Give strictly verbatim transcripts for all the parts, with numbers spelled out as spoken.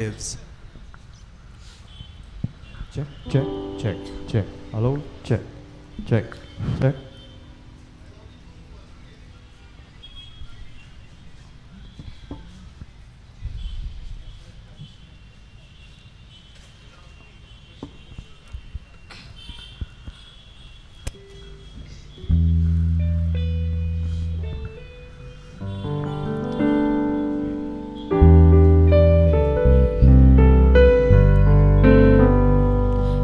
Lives. Check, check, check, check. Hello, check, check, check.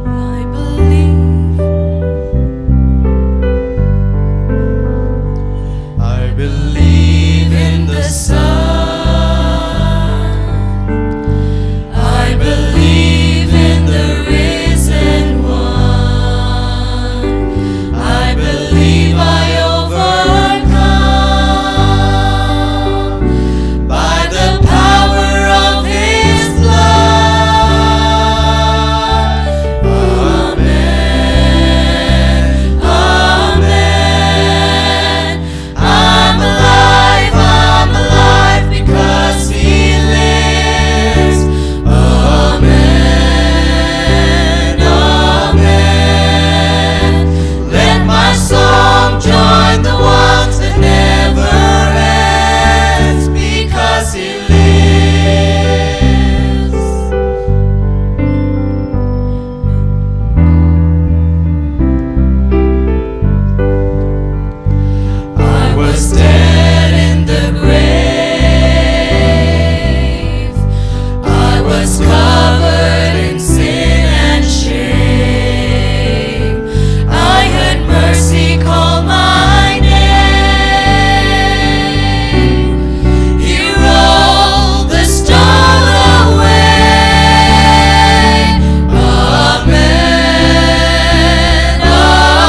I believe. I believe in the Son. I believe in the risen one. I believe I overcome by the power of his blood. Amen. Amen. I'm alive, I'm alive because he lives. Amen, amen. Let my song join the ones that never ends because he lives. I was dead in the grave. I was covered in sin and shame. I heard mercy call my name. He rolled the stone away. Amen,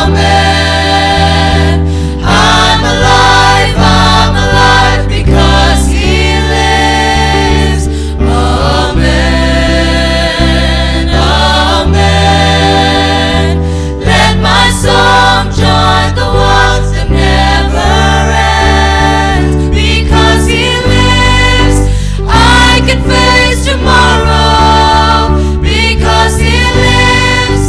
amen. I'm alive, I'm alive because he lives. Amen, amen. Let my song join the ones that never ends. Because he lives, I can face tomorrow. Because he lives,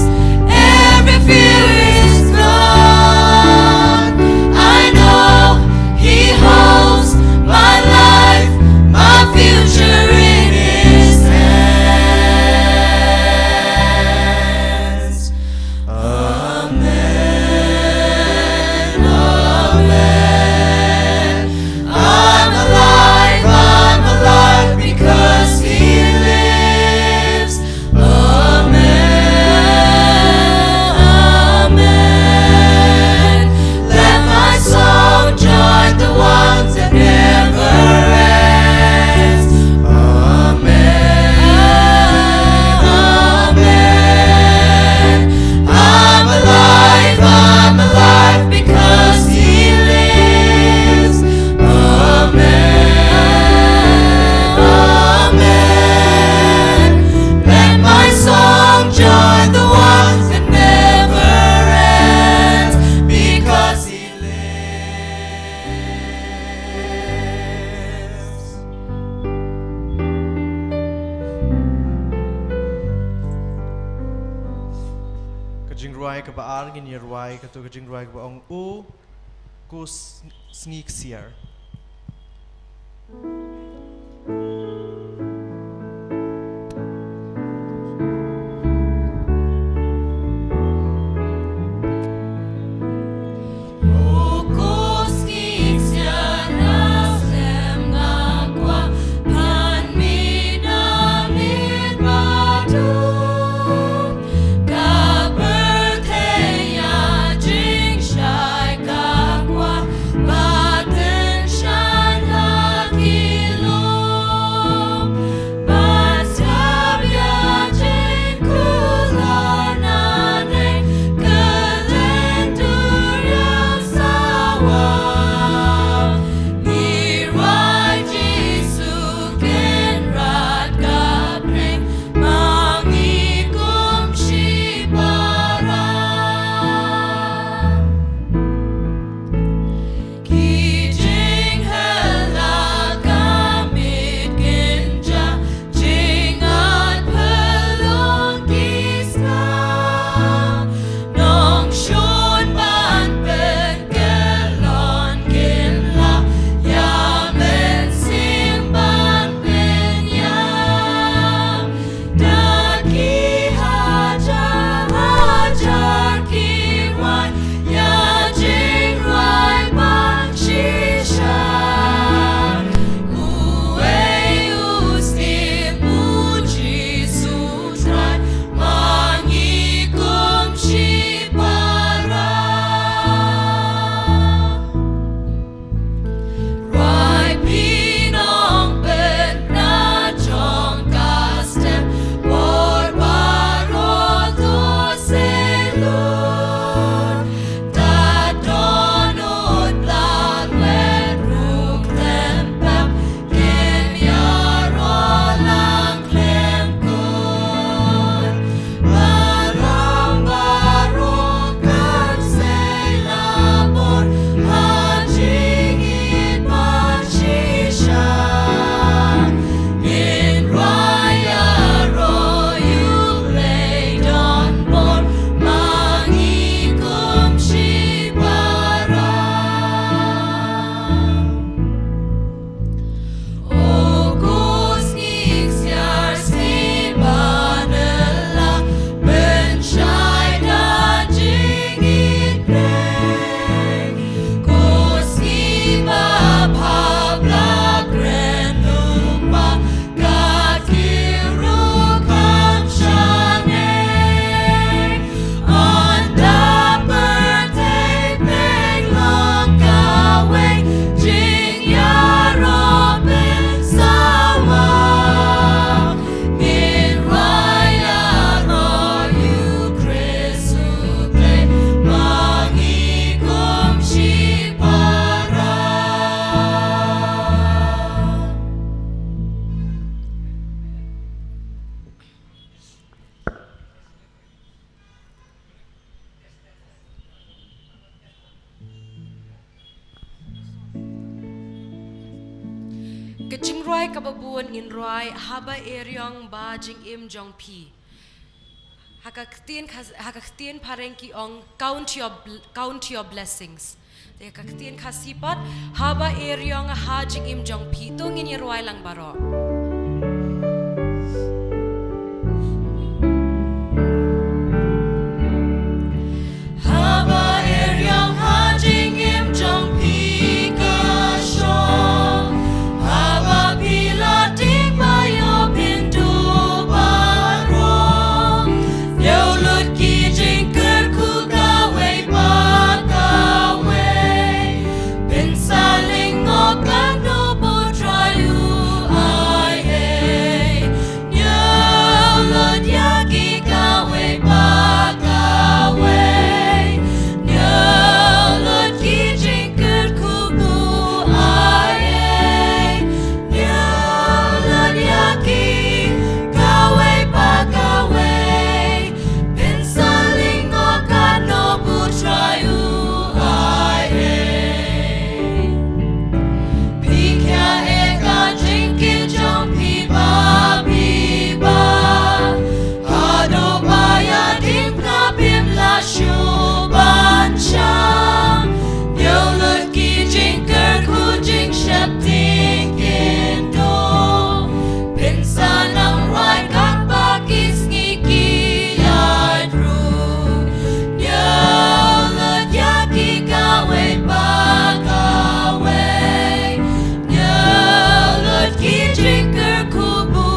every fear is gone. I know he holds my life, my future in his hands. Amen, amen. I'm alive, I'm alive because he lives. Amen, amen. Let my song join the ones that never ends. Amen, amen. I'm alive, I'm alive because he lives. Amen, amen. Let my song join the ones that never ends because he lives. Ka jingrwai kaba ar ngin ïa rwai, kato ka jingrwai kaba ong U Ko Sngi Ksiar. Jingrwai kaba bun ngin rwai, Haba Eriong Ba Jingim Jong Phi. Ha ka ktien ka, ha ka ktien phareng ki ong, count your bl-, count your blessings. Te ka ktien Khasi pat, Haba Eriong Ha Jingim Jong Phi. To ngin ïa rwai lang baroh. Haba eriong ha jingim jong phi ka shong, haba phi la tieng ba ïoh phin duh baroh. Ñiew lut ki jingkyrkhu kawei pa kawei. Pynsaling noh katno ba U Trai u ai ei. Ñiew lut ïa ki kawei pa kawei. Ñiew lut ki jingkyrkhu ba U ai ei. Ñiew lut ïa ki kawei pa kawei. Pynsaling noh katno ba U Trai u ai ei. Phi khia ei ka jingkit jong phi ba phi bah? Haduh ba ïa ding phna phim lah shuh ban shah. Ñiew lut ki jingkyrkhu jingsheptieng kin duh. Pynsan nang rwai katba ki sngi ki ïaid ruh. Ñiew lut ïa ki kawei pa kawei. Ñiew lut ki jingkyrkhu ba U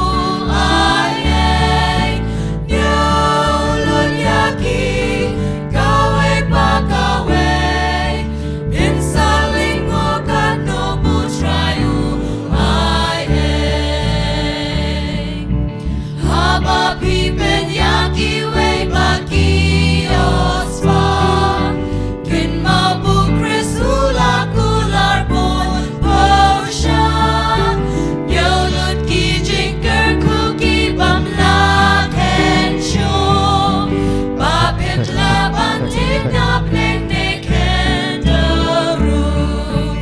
ai ei. Ñiew lut ïa ki kawei pa kawei. Pynsaling noh katno ba U Trai u ai ei. Haba phi pynïaid kiwei pat ki spah, kynmaw ba U Khrist u la kular bun pyrshah. Ñiew lut ki jingkyrkhu ki bym lah khein shuh, ba phin lah ban tieng na pdeng ne kynduh ruh.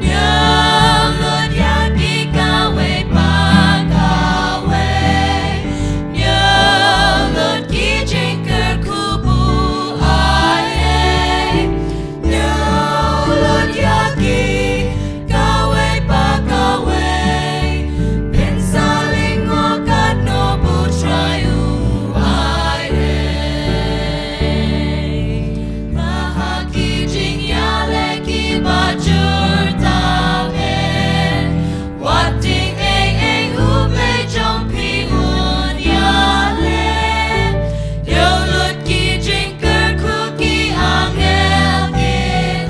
Ñiew lut ïa ki kawei pa kawei. Ñiew lut ki jingkyrkhu ba U ai ei. Ñiew lut ïa ki kawei pa kawei. Pynsaling noh katno ba U Trai u ai ei. Ba ha ki jingïaleh kiba jur tam eh, wat tieng ei ei U Blei jong phi un ïaleh. Ñiew lut ki jingkyrkhu ki angel ki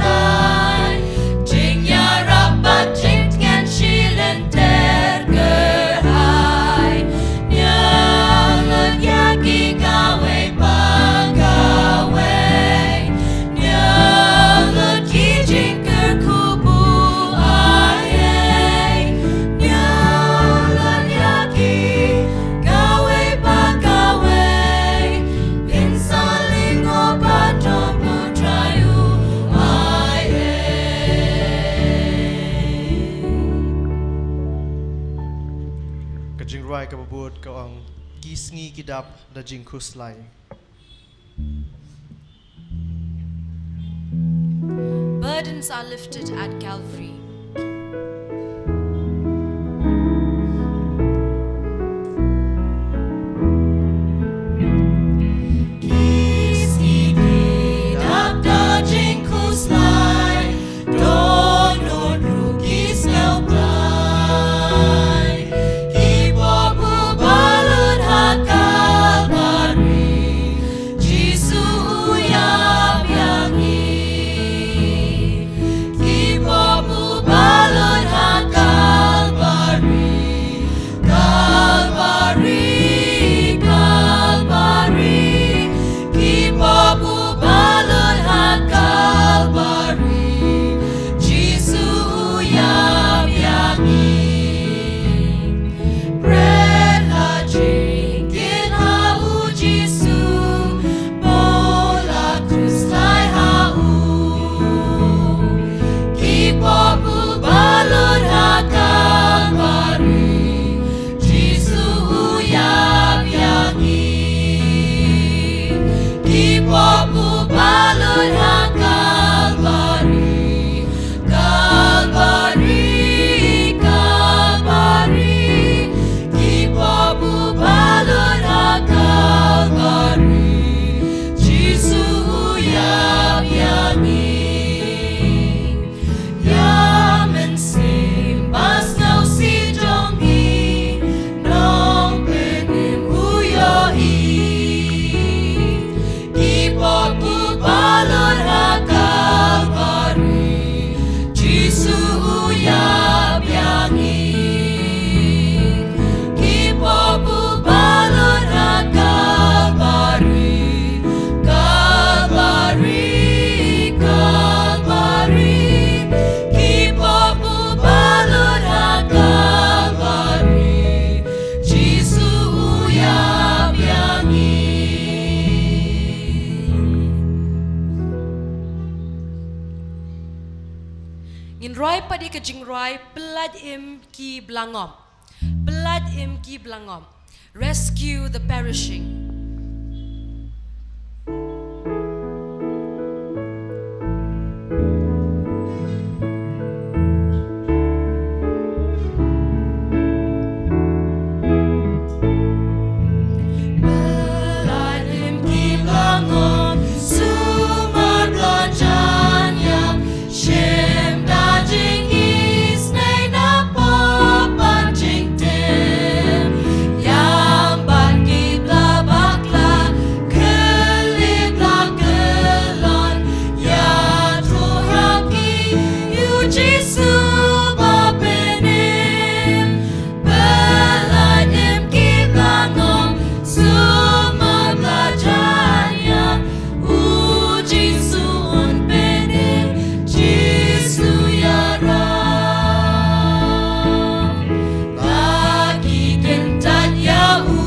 tai. Jingïarap bad jingtngen shi lynter kyrhai. Ñiew lut ïa ki kawei pa kawei. Ñiew lut ki jingkyrkhu ba U ai ei. Ñiew lut ïa ki kawei pa kawei. Pynsaling noh katno ba U Trai u ai ei. Ka jingrwai kaba bud ka ong, Ki Sngi Ki Dap da Jingkhuslai. Burdens are lifted at Calvary. Ki sngi ki dap da jingkhuslai, dohnud ruh ki sngewbha. Ki pop u balun ha Kalbari, Jisu u ïap ïa ngi. Ki pop u balun ha Ka dei ka jingrwai Pyllait Im ki Blangop. Pyllait Im ki Blangop. Rescue the perishing. Pyllait Im ki Blangop, sumar ba la jan ïap, shim da jingisynei na pop bad jingtim. Ïam bad ki ba la bakla, khlieh ba la kyllon, ïathuh ha ki ïa u Jisu ba pynim. Pyllait Im ki Blangop, sumar ba la jan ïap, u Jisu un pynim, Jisu ïarap. La ki kyntait ïa u,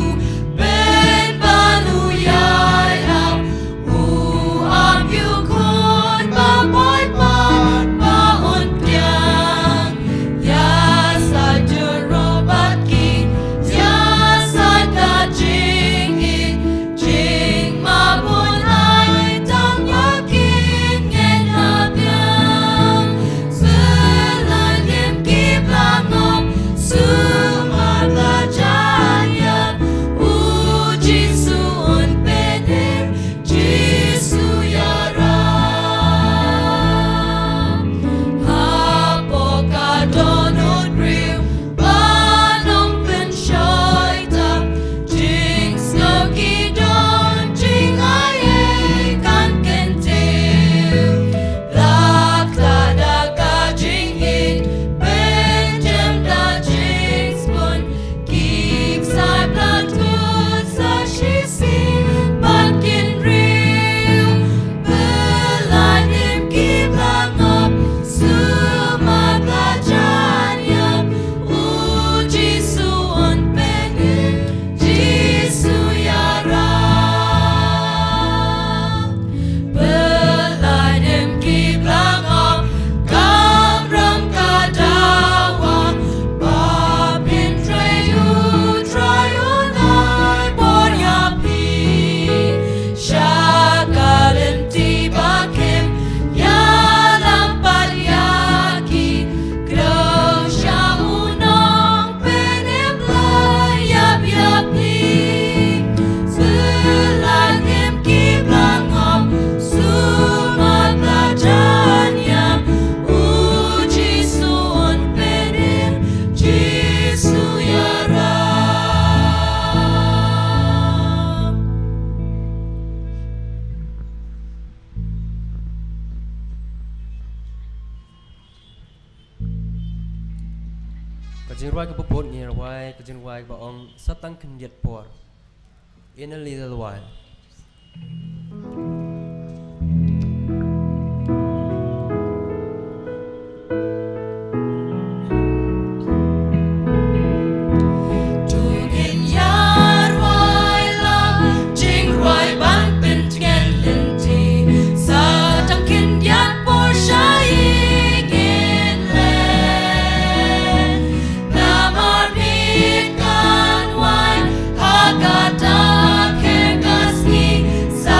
pynban u ïai ap, u ap ïa u khun ba paidbah ba un pdiang. Ïasaid jurop bad ki, ïasaid da jingïeit, jingmap un ai tang ba kin ngeit ha biang. Pyllait Im ki Blangop, sumar ba la jan ïap, u Jisu un pynim, Jisu ïarap. Hapoh ka dohnud briew ba nongpynshoi tam, jingsngew ki don jingai ei kan kyntiew. La ktah da ka jingïeit, pynjem da jingsbun, ki ksai ba la kut sa shisien bad kin riew. Pyllait Im ki Blangop, sumar ba la jan ïap, u Jisu un pynim, Jisu ïarap. Pyllait Im ki Blangop, kamram ka dawa ba phin trei, u Trai un ai bor ïa phi. Sha ka lynti ba khim, ïalam pat ïa ki, kdew sha u Nongpynim ba la ïap ïa phi. Pyllait Im ki Blangop, sumar ba la jan ïap, u Jisu un pynim, Jisu ïarap. Ka jingrwai kaba bud ngin rwai ka jingrwai kaba ong Sa Tang Khyndiat Por. In a little while. To ngin ïa rwai la jingrwai ban pyntngen lynti, sa tang khyndiat por sha ïing ngin leh. Namar miet kan wan ha kata ka khyr ka sngi, sa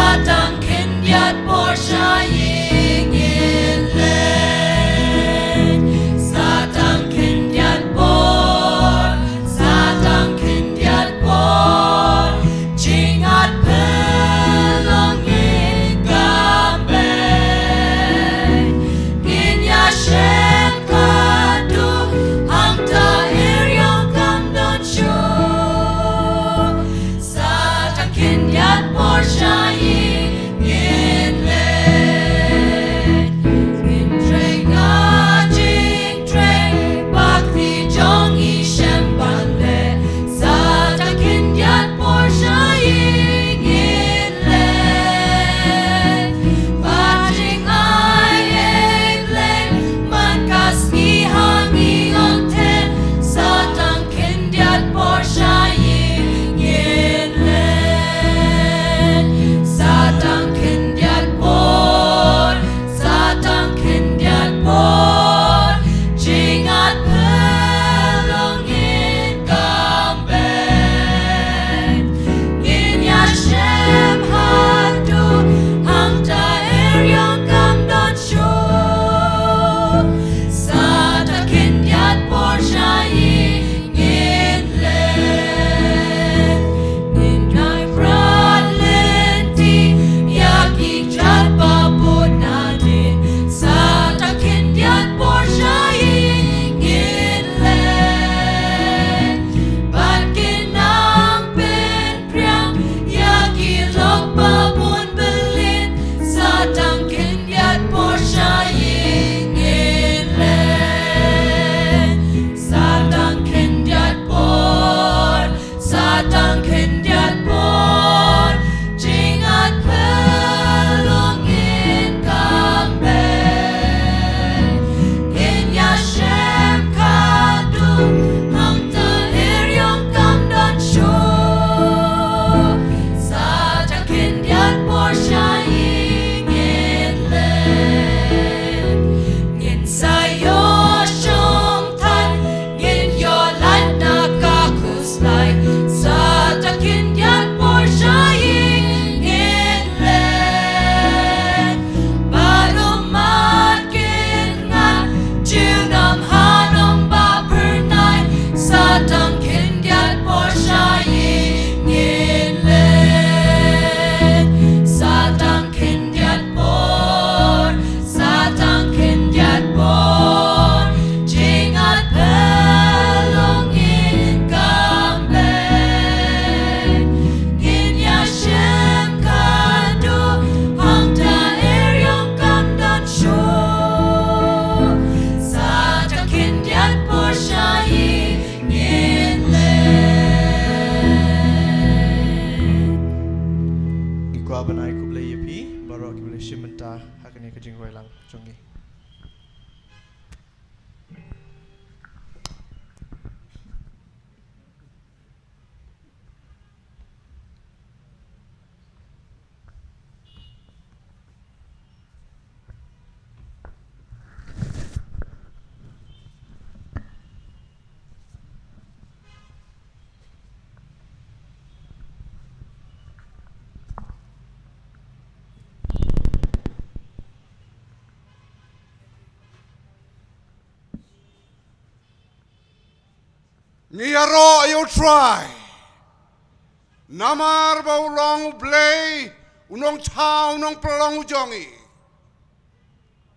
Khyndiat por jingïaid phylliew ngin kambeh. Ngin ïa shem khadduh hangta ïa riong kam don shuh. Sa tang khyndiat por sha ïing ngin leit. Ngin sa ïoh shong thait, ngin ïoh lait na ka khuslai. Sa tang khyndiat por sha ïing ngin leit. Bad u mat kin ngat, junom hanom ba phyrnai. Sa tang khyndiat por sha ïing ngin leit. Sa tang khyndiat por, sa tang khyndiat por, jingïaid phylliew ngin kambeh. Ngin ïa shem khadduh hangta ïa riong kam don shuh. Sa tang khyndiat por sha ïing ngin leit. Ngi kwah ban ai khublei ïa phi baroh kiba la shim bynta ha kane ka jingrwai lang jong ngi. Ngi ïaroh ïa U Trai. Namar ba u long U Blei, u nongthaw, u nongpynlong u jong ngi.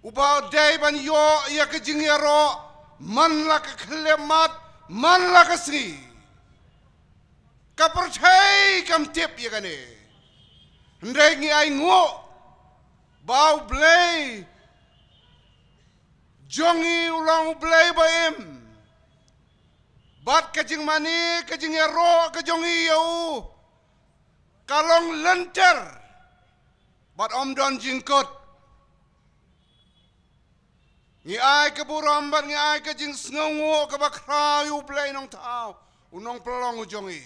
Uba dei ban ïoh ïa ka jingïaroh man la ka khyllipmat, man la ka sngi. Ka pyrthei kam tip ïa kane. Hynrei ngi ai nguh ba U Blei jong ngi u long U Blei ba im. Bad ka jingmane, ka jingïaroh ka jong ngi ïa u ka long lynter bad ym don jingkut. Ngi ai ka burom bad ngi ai ka jingsngewnguh kaba khraw ïa U Blei nongthaw, u nongpynlong u jong ngi,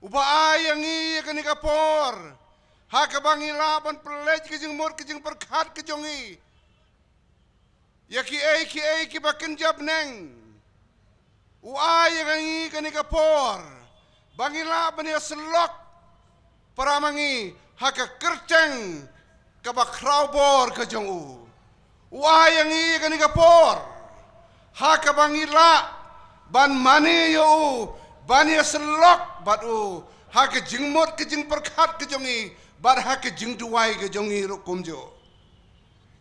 uba ai ïa ngi ïa kane ka por ha kaba ngi lah ban pynleit ka jingmut ka jingpyrkhat ka jong ngi ïa kiei kiei kiba kynja bneng. U ai ïa ngi kane ka por ba ngi lah ban ïasyllok para ma ngi ha ka kyrteng kaba khraw bor ka jong u. U ai ïa ngi kane ka por ha kaba ngi lah ban mane ïa u, ban ïasyllok bad u ha ka jingmut ka jingpyrkhat ka jong ngi bad ha ka jingduwai ka jong ngi ruh kumjuh.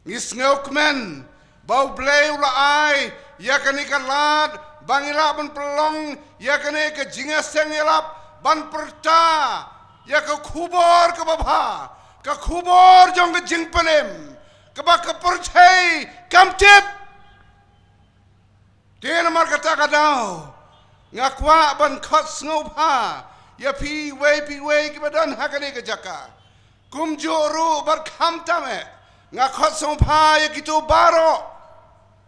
Ngi sngewkmen ba U Blei u la ai ïa kane ka lad ba ngi lah ban pynlong ïa kane ka jingïaseng ïalap ban pyrta ïa ka khubor kaba bha, ka khubor jong ka jingpynim kaba ka pyrthei kam tip. Te namar kata ka daw nga kwah ban khot sngewbha ïa phi wei phi wei kiba don ha kane ka jaka. Kumjuh ruh bad khamtam eh nga khot sngewbha ïa kito baroh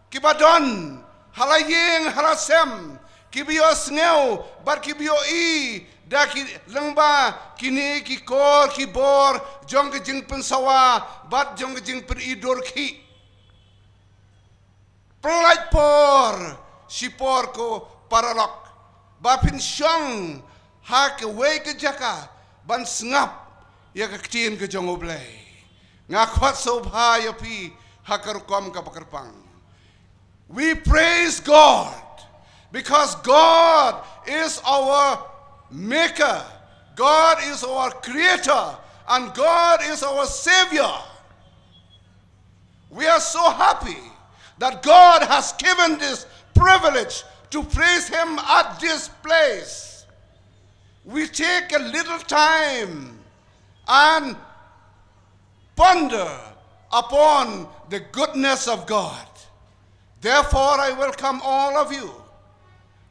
kiba don ha la ïing ha la sem, kiba ïohsngew bad kiba ïohi da ki lyngba kine ki kor ki bor jong ka jingpynsawa bad jong ka jingpyni dur khih. Pynlait por, shipor ko paralok ba phin shong ha kawei ka jaka ban sngap ïa ka ktien ka jong U Blei. Nga khot sngewbha ïa phi ha ka rukom kaba kyrpang. We praise God because God is our maker, God is our creator, and God is our savior. We are so happy that God has given this privilege to praise Him at this place. We take a little time and ponder upon the goodness of God. Therefore, I welcome all of you.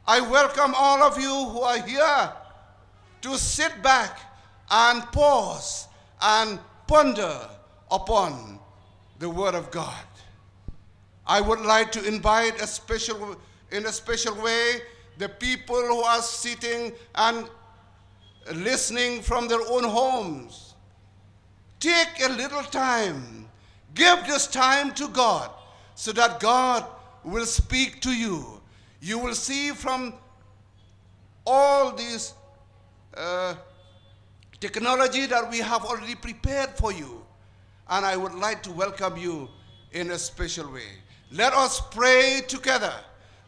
I welcome all of you who are here. to sit back and pause and ponder upon the Word of God. I would like to invite a special, in a special way, the people who are sitting and listening from their own homes. Take a little time. Give this time to God so that God will speak to you. You will see from all these uh, technology that we have already prepared for you. And I would like to welcome you in a special way. Let us pray together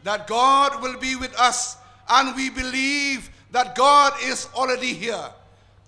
that God will be with us, and we believe that God is already here.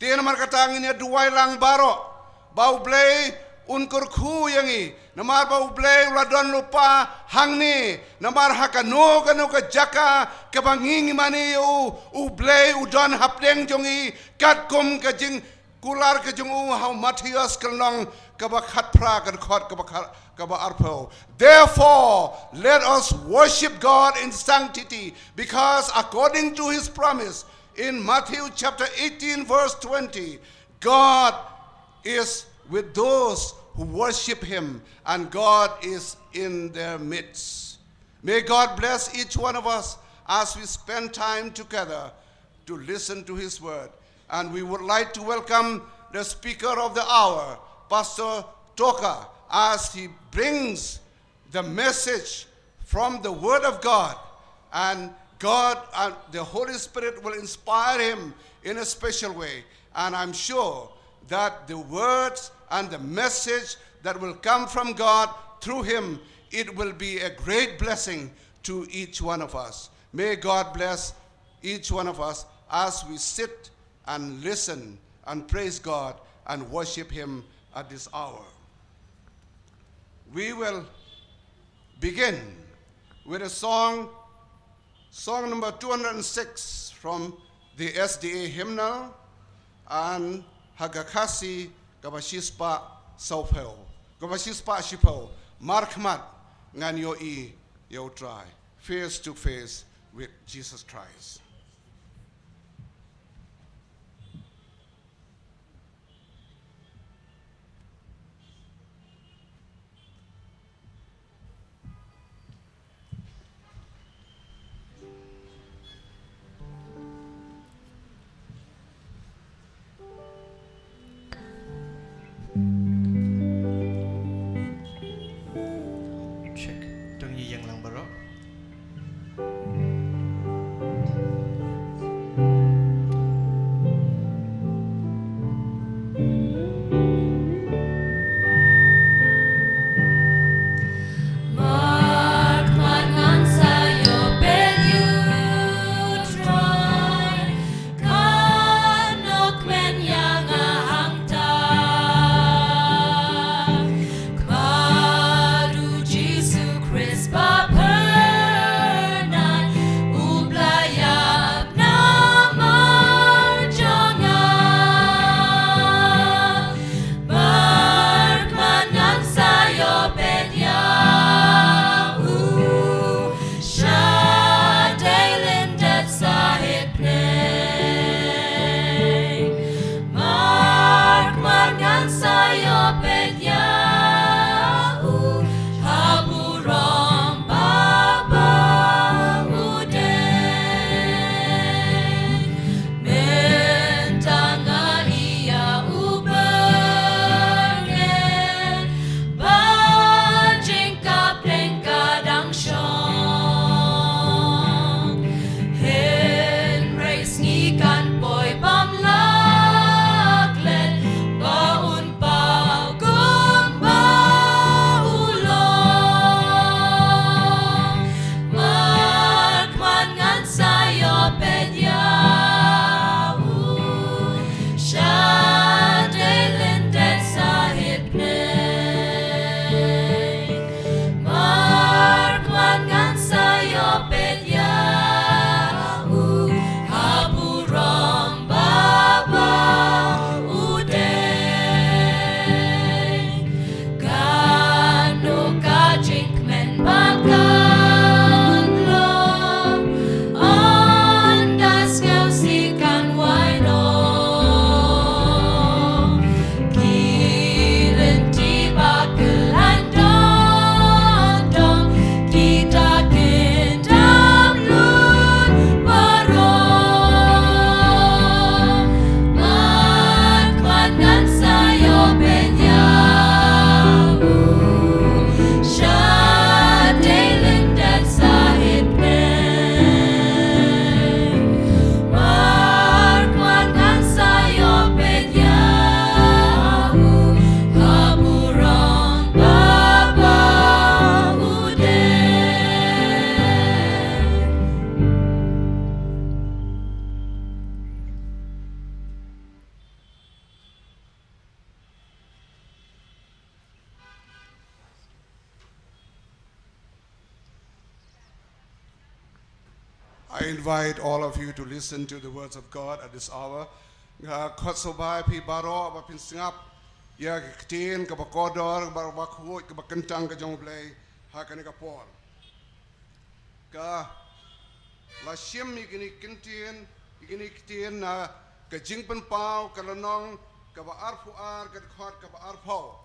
Te namar kata ngin ïa duwai lang baroh ba U Blei un kyrkhu ïa ngi, namar ba U Blei u la don lypa hangne, namar ha kano kano ka jaka kaba ngi ngi mane ïa u, U Blei u don hapdeng jong ngi, katkum ka jingkular ka jong u ha u Mathaios ka lynnong kaba khatphra, ka dkhot kaba kha-, kaba arphew. Therefore, let us worship God in sanctity, because according to his promise in Matthew chapter eighteen, verse twenty, God is with those who worship him, and God is in their midst. May God bless each one of us as we spend time together to listen to his word. And we would like to welcome the speaker of the hour, Pastor Toka, as he brings the message from the Word of God, and God and the Holy Spirit will inspire him in a special way. And I'm sure that the words and the message that will come from God through him, it will be a great blessing to each one of us. May God bless each one of us as we sit and listen and praise God and worship him at this hour. We will begin with a song, song number two hundred and six from the S D A hymnal, and ha ka Khasi kaba shispah sawphew, kaba shispah shiphew, Markhmat ngan ïohi ïa U Trai, Face to Face with Jesus Christ. Check. To ngin ïeng lang baroh. Invite all of you to listen to the words of God at this hour. Nga khot sngewbha ïa phi baroh ba phin sngap ïa ka ktien kaba kordor, kaba, kaba khuid, kaba kyntang ka jong U Blei ha kane ka por. Ka la shim ïa kine ki ktien, ïa kine ki ktien na ka Jingpynpaw ka lynnong kaba arphew ar, ka dkhot kaba arphew.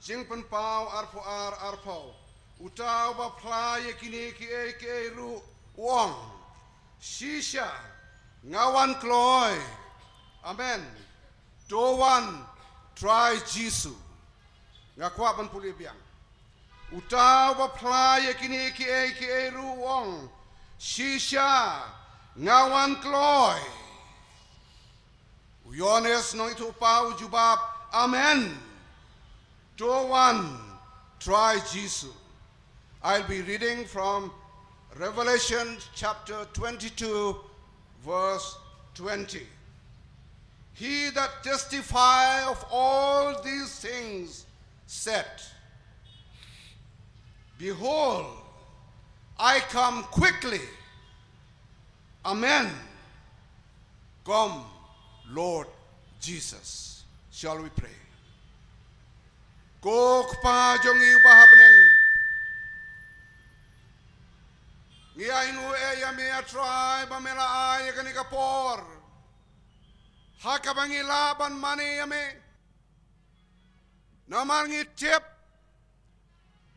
Jingpynpaw arphew ar, arphew. Uta uba phla ïa kine kiei kiei ruh u ong, shisha, nga wan kloi. Amen. To wan, Trai Jisu. Nga kwah ban pule biang. Uta uba phla ïa kine kiei kiei ruh u ong, shisha, nga wan kloi. U Ïoannis nongïathuhpaw u jubab, amen. To wan, Trai Jisu. I'll be reading from Revelation chapter twenty-two, verse twenty. He that testify of all these things said, behold, I come quickly. Amen. Come, Lord Jesus. Shall we pray? Ko Kpa jong ngi uba ha bneng, ngi ainguh eh ïa me, ah Trai, ba me la ai ïa kane ka por ha kaba ngi lah ban mane ïa me. Namar ngi tip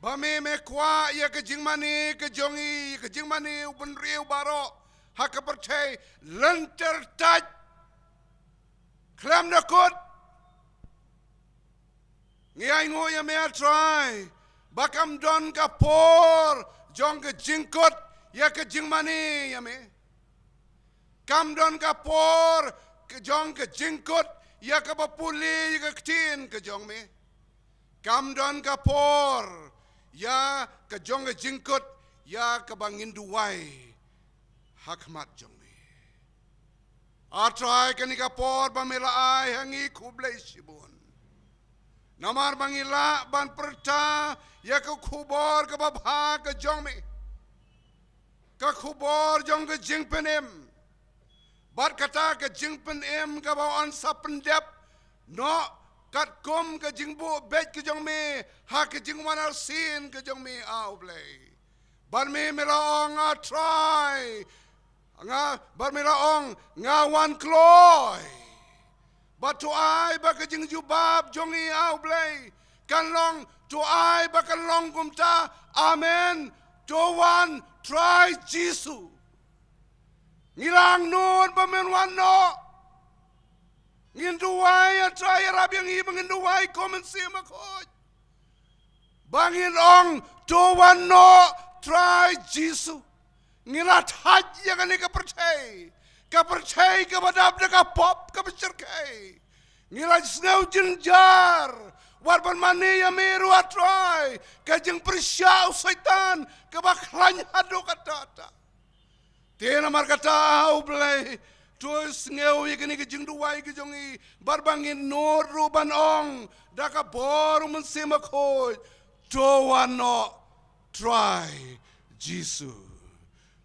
ba me, me kwah ïa ka jingmane ka jong ngi, ka jingmane u bynriew baroh ha ka pyrthei, lynter tait khlem da kut. Ngi ainguh ïa me, ah Trai, ba kam don ka por jong ka jingkut ïa ka jingmane ïa me. Kam don ka por ka jong ka jingkut ïa kaba pule ïa ka ktien ka jong me. Kam don ka por ïa ka jong ka jingkut ïa kaba ngin duwai ha khmat jong me. Ah Trai, kane ka por ba me la ai ha ngi, khublei shibun. Namar ba ngi lah ban pyrta ïa ka khubor kaba bha ka jong me, ka khubor jong ka jingpynim. Bad kata ka jingpynim kaba yn sa pyndep noh katkum ka jingbuh beit ka jong me ha ka jingwan arsien ka jong me, ah U Blei. Bad me, me la ong, ah Trai, nga, bad me la ong, nga wan kloi. Bad to ai ba ka jingjubab jong ngi, ah U Blei, kan long, to ai ba kan long kumta, amen. To wan, Trai Jisu. Ngi la angnud ba men wan noh. Ngin duwai, ah Trai, ïarap ïa ngi ba ngin duwai, ko Mynsiem Bakhuid, ba ngin ong, to wan noh, Trai Jisu. Ngi la thait ïa kane ka pyrthei, ka pyrthei kaba dap da ka pop kaba shyrkhei. Ngi la sngew jynjar wat ban mane ïa me ruh, ah Trai, ka jingpyrshah u Soitan kaba khlaiñ haduh katta katta. Te namar kata, ah U Blei, to sngew ïa kane ka jingduwai ka jong ngi, bad ba ngin nud ruh ban ong da ka bor u Mynsiem Bakhuid, to wan noh, Trai Jisu.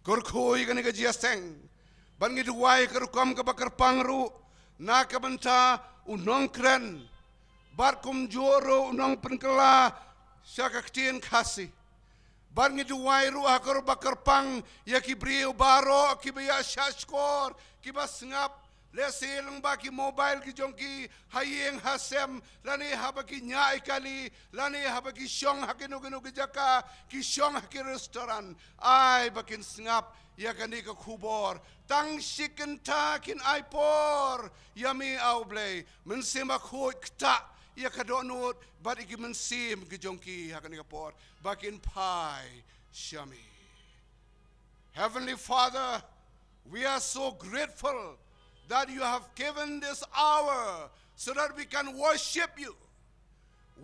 Kyrkhu ïa kane ka jingïaseng, bad ngi duwai ka rukom kaba kyrpang ruh na ka bynta u nongkren, bad kumjuh ruh u nongpynkylla sha ka ktien Khasi. Bad ngi duwai ruh ha ka rukom ba kyrpang ïa ki briew baroh kiba ïa shahshkor, kiba sngap, lehse lyngba ki mobile ki jong ki, ha ïing ha sem, lane haba ki ñiah ïa kali, lane haba ki shong ha kino kino ki jaka, ki shong ha ki restaurant. Ai ba kin sngap ïa kane ka khubor. Tang shi kynta kin ai por ïa me, ah U Blei. Mynsiem Bakhuid, ktah ïa ka dohnud bad ïa ki mynsiem ki jong ki ha kane ka por, ba kin phai sha me. Heavenly Father, we are so grateful that you have given this hour so that we can worship you.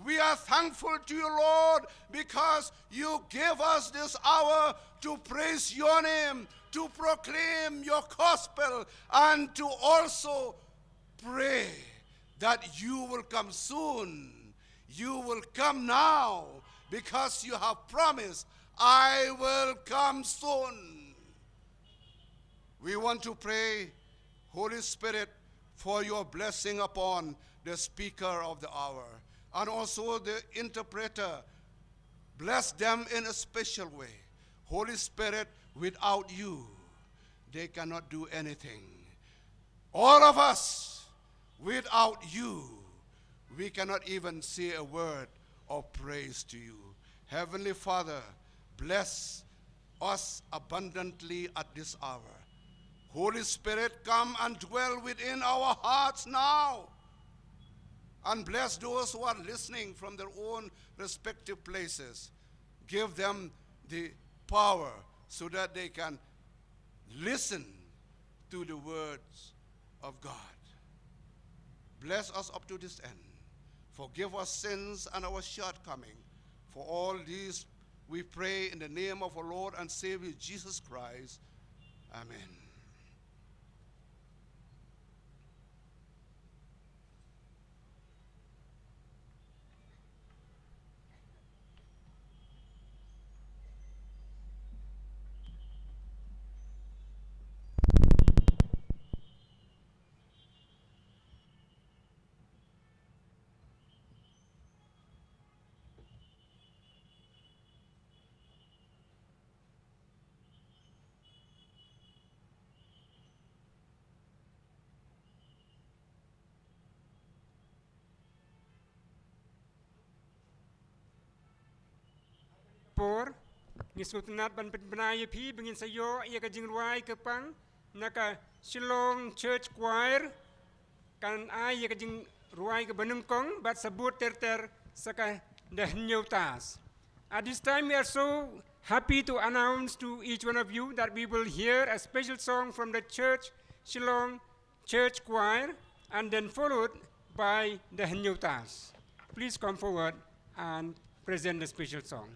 We are thankful to you, Lord, because you gave us this hour to praise your name, to proclaim your gospel, and to also pray that you will come soon. You will come now because you have promised, I will come soon. We want to pray, Holy Spirit, for your blessing upon the speaker of the hour and also the interpreter. Bless them in a special way. Holy Spirit, without you, they cannot do anything. All of us, without you, we cannot even say a word of praise to you. Heavenly Father, bless us abundantly at this hour. Holy Spirit, come and dwell within our hearts now. And bless those who are listening from their own respective places. Give them the power so that they can listen to the words of God. Bless us up to this end. Forgive us sins and our shortcoming. For all these we pray in the name of our Lord and Savior Jesus Christ. Amen. Por, ngi sngewtynnat ban pynbna ïa phi ba ngin sa ïoh ïa ka jingrwai kyrpang na ka Shillong Church Choir, kan ai ïa ka jingrwai kaba nyngkong bad sa bud ter ter sa ka Da Hynñiew Tas. At this time, we are so happy to announce to each one of you that we will hear a special song from the church, Shillong Church Choir, and then followed by the Hynñiew Tas. Please come forward and present the special song.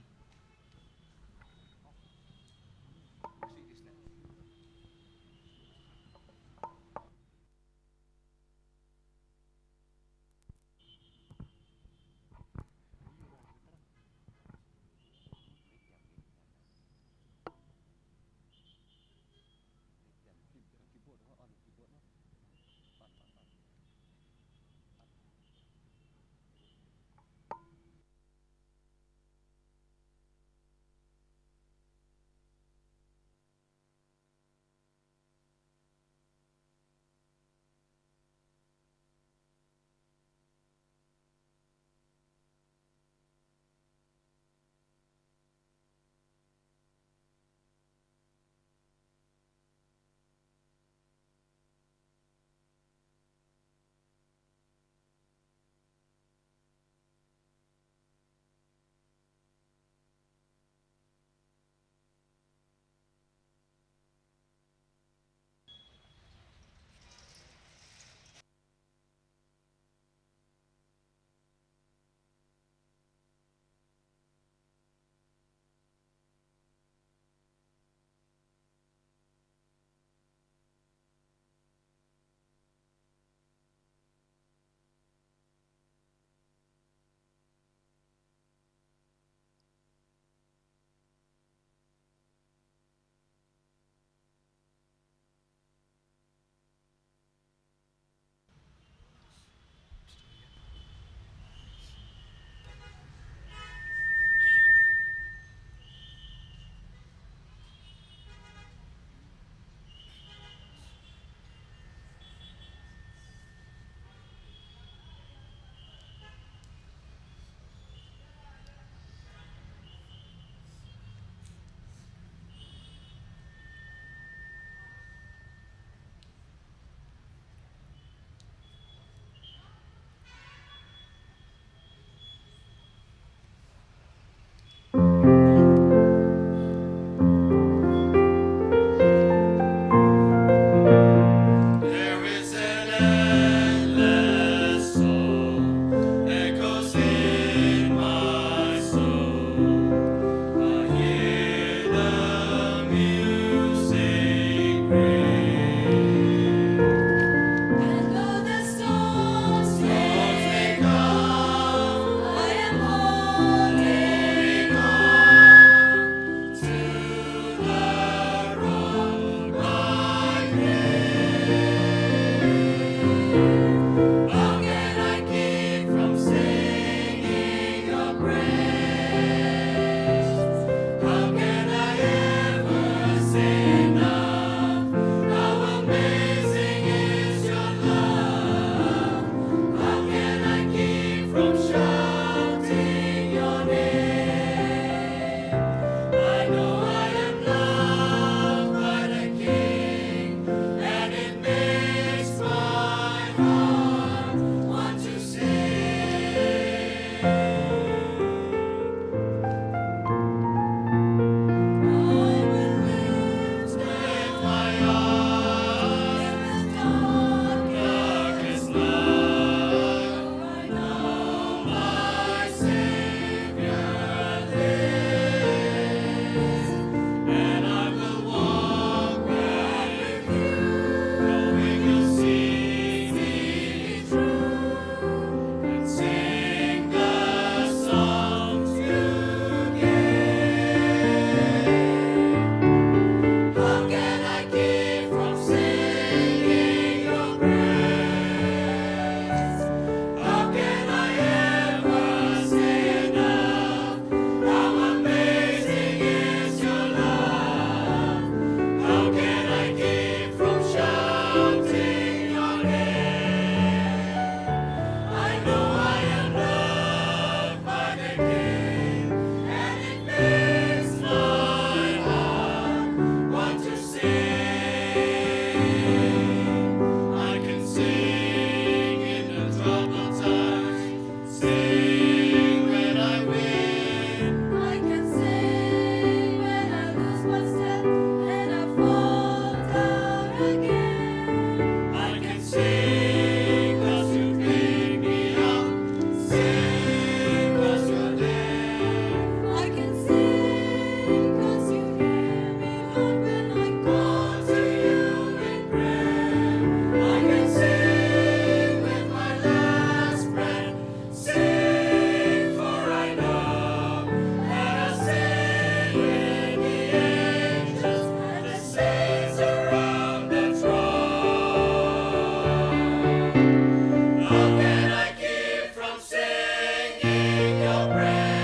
How can I keep from singing your praise?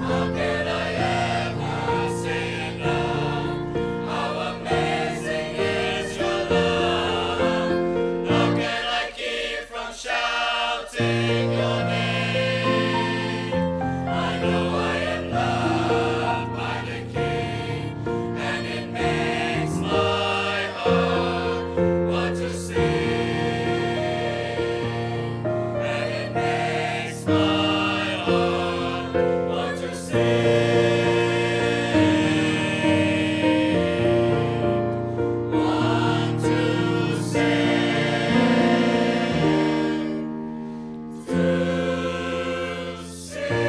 How can I ever say enough? How amazing is your love? How can I keep from shouting your name? I know I am loved by the King, and it makes my heart want to sing. And it makes my heart want to sing. Want to sing. To sing.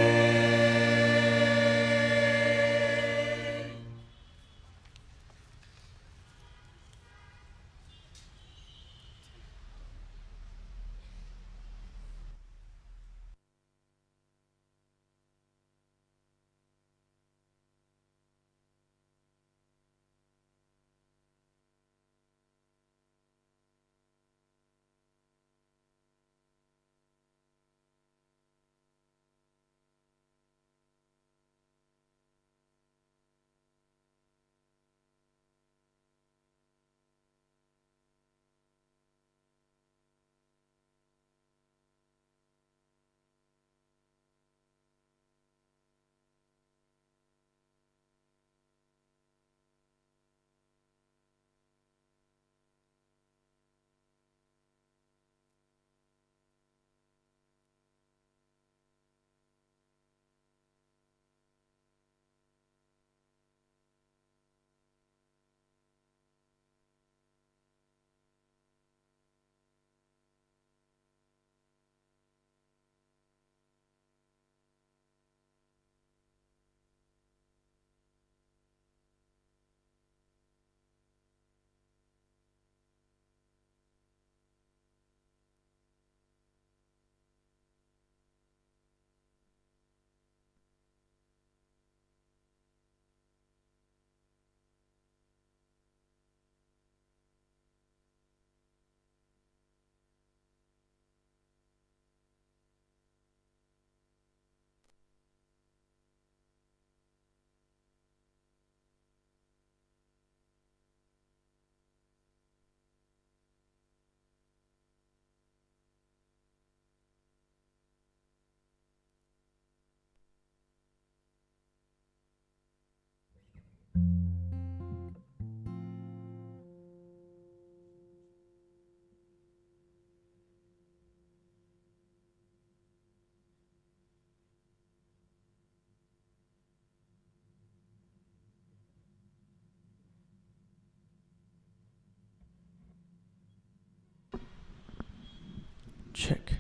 Check.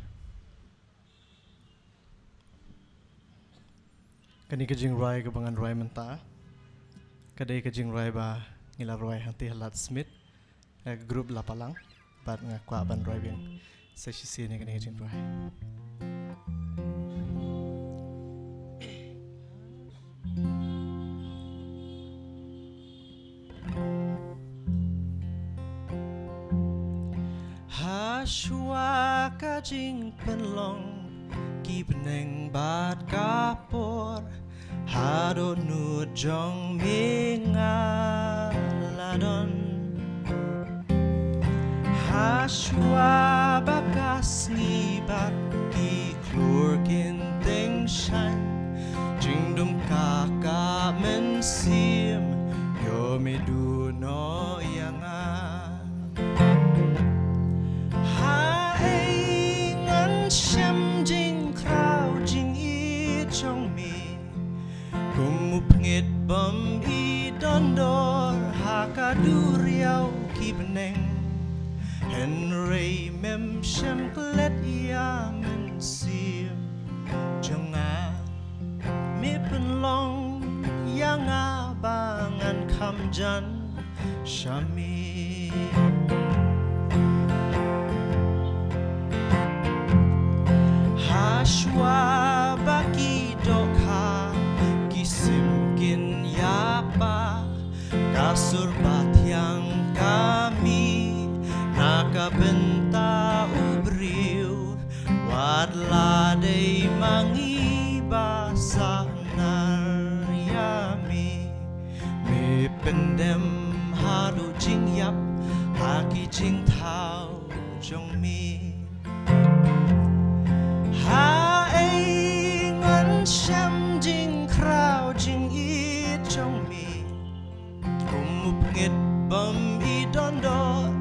Kane ka jingrwai kaba ngan rwai mynta ka dei ka jingrwai ba ngi la rwai hangtei ha Lad Smit. Eh, ka group la palang bad nga kwah ban rwai biang sa shisien ïa kane ka jingrwai. Hashwa ka jingpynlong ki bneng bad ka por, haduh nud jong me nga la don. Hashwa ba ka sngi bad ki klur kin tyngshaiñ, jingdum ka ka mynsiem, ïoh me duh noh ïa nga. Ha ei ngan shem jingkraw jingïeit jong me, kum u pngit bym i dondor ha ka duriaw ki bneng. Hynrei mem shem klet ïa mynsiem jong nga. Me pynlong ïa nga ba ngan kham jan sha me. Hashwa ba ki dohkha ki sim kin ïa pah, ka sur ba thiang ka mih na ka bynta jong me. Ha ei ngan shem jingkhraw jingïeit jong me. Kum u pyngngit bym i don dor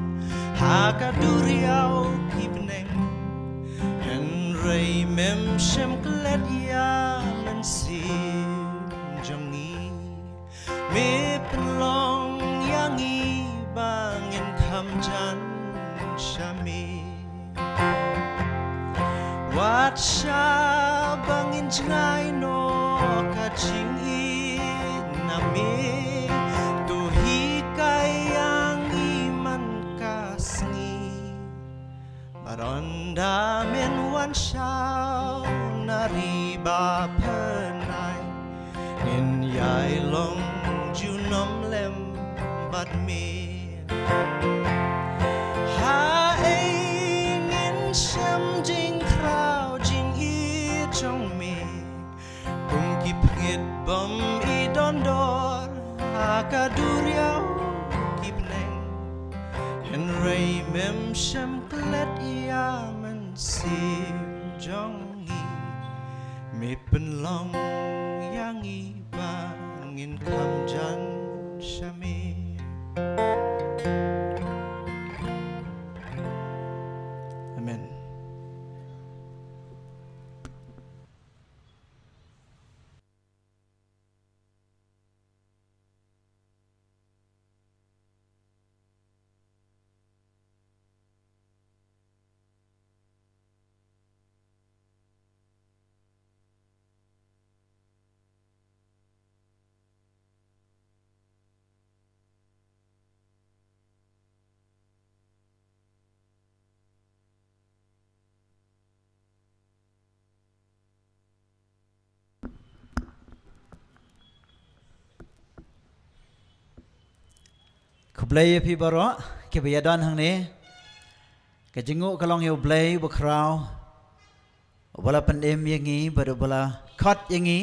ha ka duriaw ki bneng. Hynrei mem shem klet ïa mynsiem jong ngi. Me pynlong ïa ngi ba ngin kham jan sha me. Wat sha ba ngin jngai noh ka jingïeit na me. To hikai ïa ngi man ka sngi. Bad ynda men wan shaw na ri ba pynai, ngin ïai long junom lem bad me. Ha ei ngin shem jingkhraw jingïeit jong me. Kum ki pyngngit bym i don dor ha ka duriaw ki bneng. Hynrei mem shem klet ïa mynsiem jong ngi. Me pynlong ïa ngi ba ngin kham jan sha me. Amen. Khublei ïa phi baroh kiba ïadon hangne. Ka jingnguh ka long ïa U Blei uba khraw, uba la pynim ïa ngi bad uba la khot ïa ngi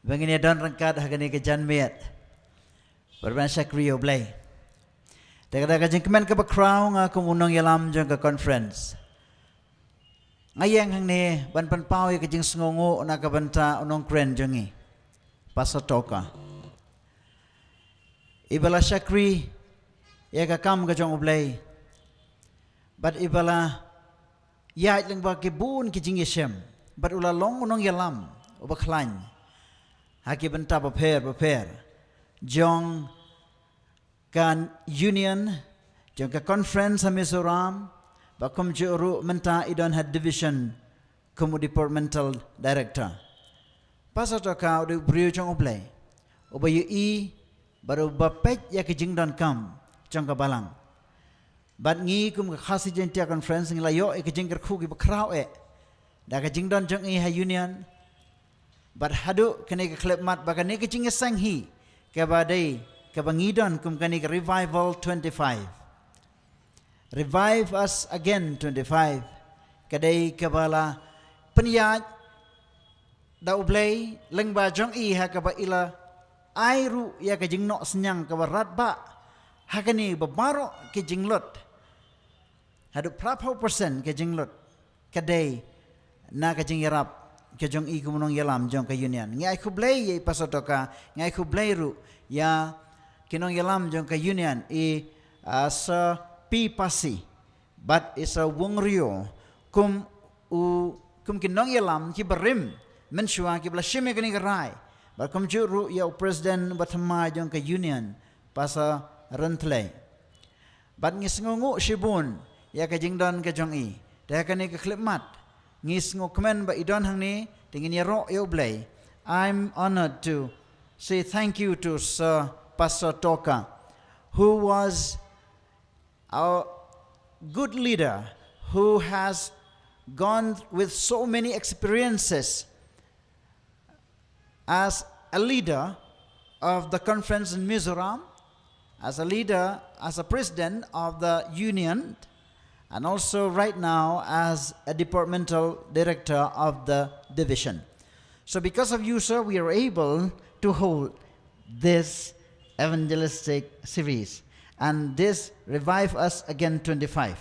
ba ngin ïadon ryngkat ha kane ka janmiet. Bad ban shakri ïa U Blei. Te ka da ka jingkmen kaba khraw nga kum u nongïalam jong ka conference. Nga ïeng hangne ban pynpaw ïa ka jingsngewnguh na ka bynta u nongkren jong ngi, Pastor Toka. Iba la shakri ïa ka kam ka jong U Blei. Bad iba la ïaid lyngba ki bun ki jingïashem. Bad u la long u nongïalam uba khlaiñ ha ki bynta bapher bapher jong ka union, jong ka conference ha Mizoram, bad kumjuh ruh mynta i don ha division kum u departmental director. Pastor Toka u dei u briew jong U Blei, uba ïohi bad uba peit ïa ka jingdonkam jong ka balang. Bad ngi kum ka Khasi Jaiñtia Conference ngi la ïoh ïa ka jingkyrkhu kiba khraw eh da ka jingdon jong i ha union. Bad haduh kane ka khyllipmat ba kane ka jingïaseng hi kaba dei kaba ngi don kum kane ka Revival twenty-five, Revive Us Again twenty-five, ka dei kaba la pynïaid da U Blei lyngba jong i ha kaba i la ai ruh ïa ka jingnoh synñiang kaba radbah ha kane ba baroh ki jinglut, haduh phra phew percent ki jinglut ka dei na ka jingïarap ka jong i kum u nongïalam jong ka union. Ngi ai khublei ïa i Pastor Toka, ngi ai khublei ruh ïa ki nongïalam jong ka union, i, ah, Sir P Pasi bad i Sir Wung Rio kum u, kum ki nongïalam kiba rim mynshuwa kiba la shim ïa kane ka rai. Bad kumjuh ruh ïa u president ba thymmai jong ka union, Pastor Rynthlei. Bad ngi sngewnguh shibun ïa ka jingdon ka jong i. Te ha kane ka khyllipmat ngi sngewkmen ba i don hangne, te ngin ïaroh ïa U Blei. I'm honored to say thank you to Sir Pastor Toka, who was a good leader, who has gone with so many experiences as a leader of the conference in Mizoram, as a leader, as a president of the union, and also right now as a departmental director of the division. So because of you, sir, we are able to hold this evangelistic series and this Revive Us Again twenty-five.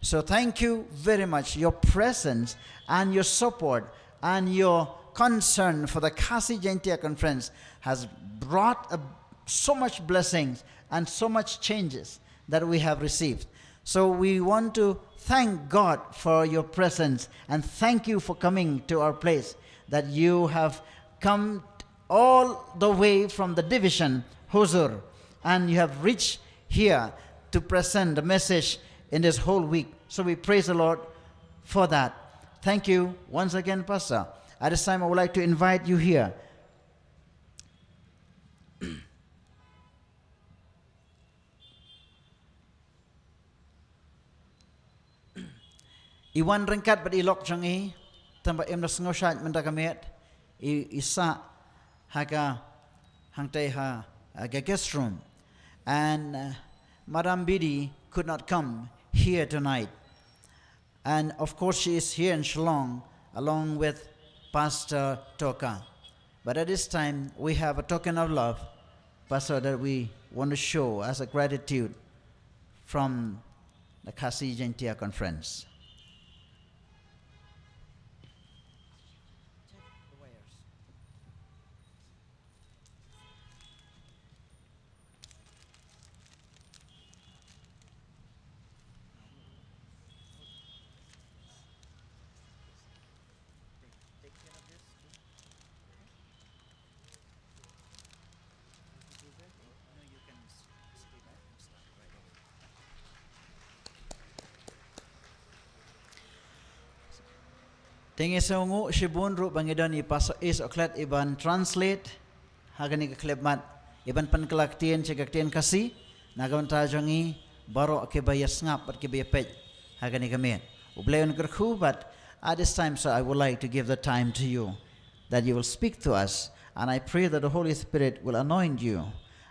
So thank you very much. Your presence and your support and your concern for the Khasi Jaintia Conference has brought a, so much blessings and so much changes that we have received. So we want to thank God for your presence and thank you for coming to our place, that you have come all the way from the division, Huzur, and you have reached here to present the message in this whole week. So we praise the Lord for that. Thank you once again, Pastor. At this time, I would like to invite you here. I wan ryngkat bad i lok jong i, tang ba im da sngewsih mynta ka miet, i, i sah ha ka hangtei ha, ha ka guest room. And uh, Madam Bidi could not come here tonight. And of course, she is here in Shillong along with Pastor Toka. But at this time, we have a token of love, Pastor, that we want to show as a gratitude from the Khasi Jaintia Conference. Te ngi sngewnguh shibun ruh ba ngi don i Pastor Ace Oklet i ban translate ha kane ka khyllipmat, i ban pynkylla ktien sha ka ktien Khasi na ka bynta jong ngi baroh kiba ïa sngap bad kiba ïa peit ha kane ka miet. U Blei un kyrkhu bad at this time, sir, I would like to give the time to you, that you will speak to us. And I pray that the Holy Spirit will anoint you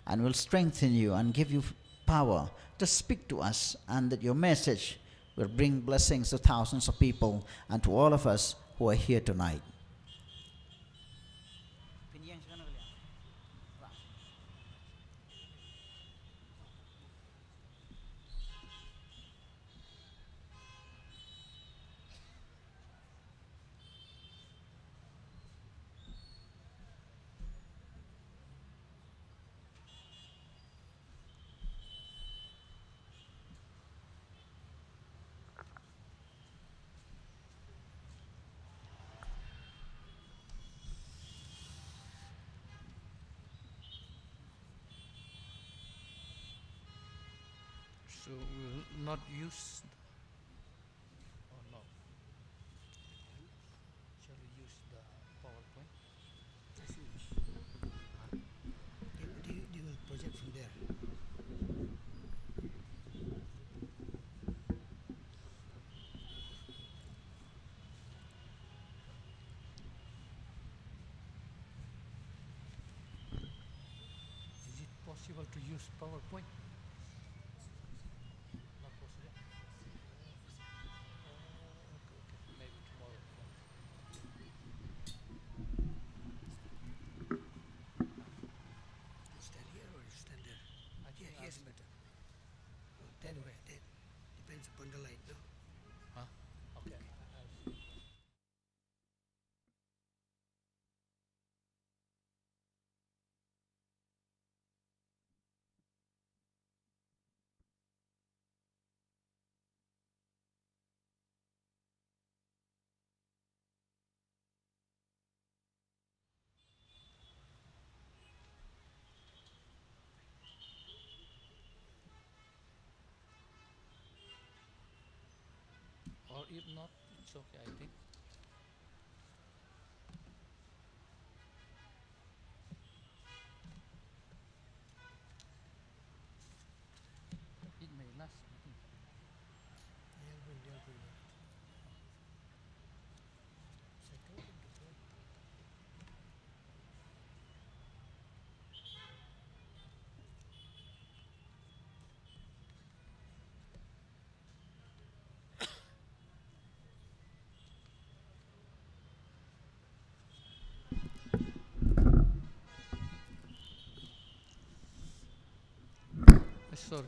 and will strengthen you and give you power to speak to us, and that your message will bring blessings to thousands of people and to all of us who are here tonight. So we will not use, oh no. Shall we use the PowerPoint? They, they, they will project from there. Is it possible to use PowerPoint? Not possible? Oh, okay, okay. Maybe tomorrow. Stand here or stand there? I think here, here's better. Anyway, that depends upon the light, no? Huh? Okay. Or if not, it's okay, I think. It may last, I think. Sorry.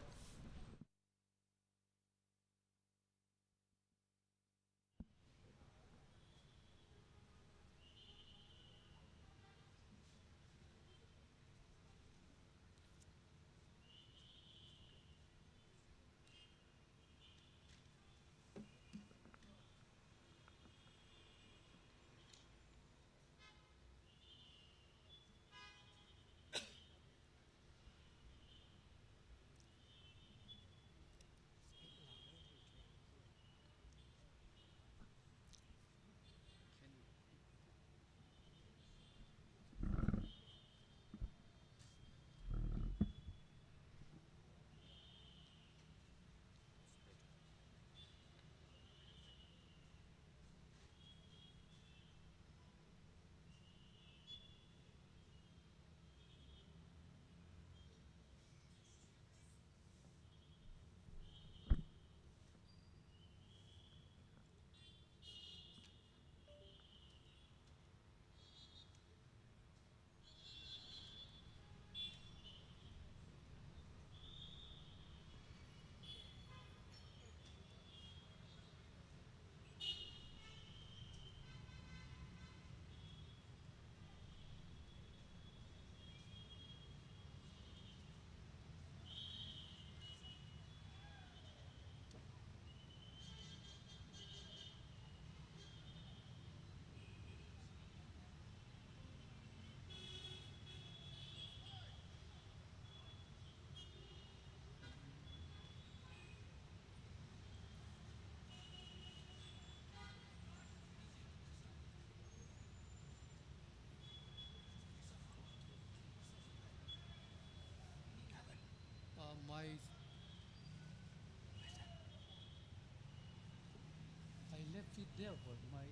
It there for my,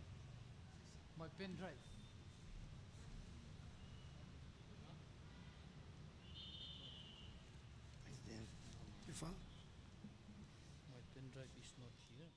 my pen drive. My pen drive is not here.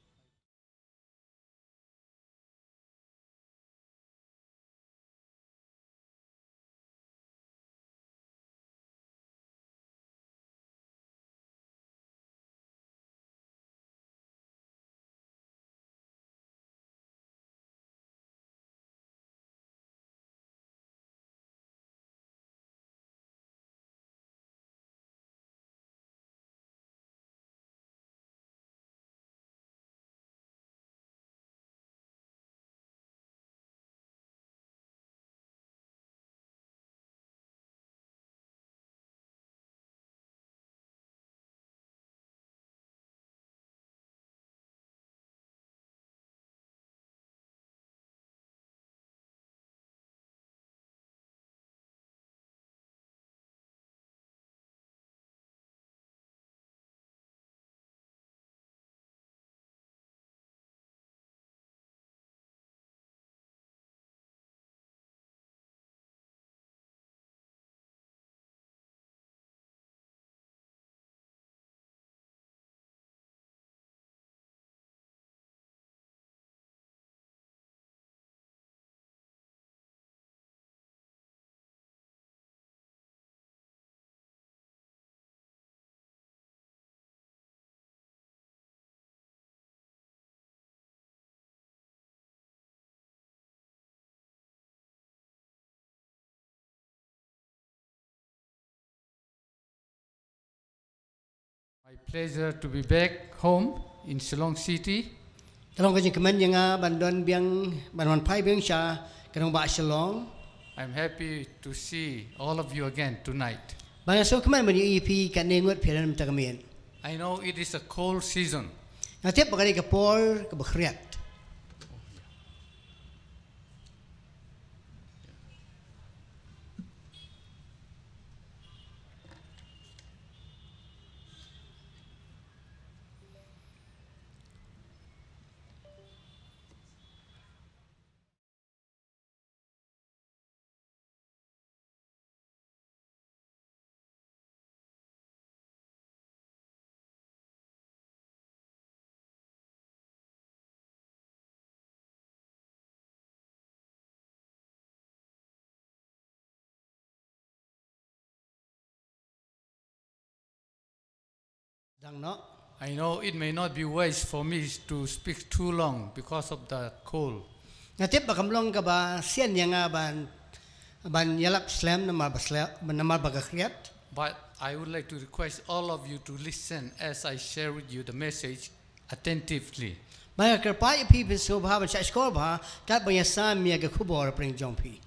My pleasure to be back home in Shillong City. Ka long ka jingkmen ïa nga ban don biang, ban wan phai biang sha ka nongbah Shillong. I'm happy to see all of you again tonight. Ba nga sngewkmen ban ïohi ïa phi kane ngut phi ren mynta ka miet. I know it is a cold season. Nga tip ba kane ka por kaba khriat. Dang noh. I know it may not be wise for me to speak too long because of the cold. Nga tip ba kam long kaba sian ïa nga ban, ban ïalap slem namar ba slem, namar ba ka khriat. But I would like to request all of you to listen as I share with you the message attentively. Ba nga kyrpad ïa phi phin sngewbha ban shah shkor bha katba nga sam ïa ka khubor pyrshah jong phi.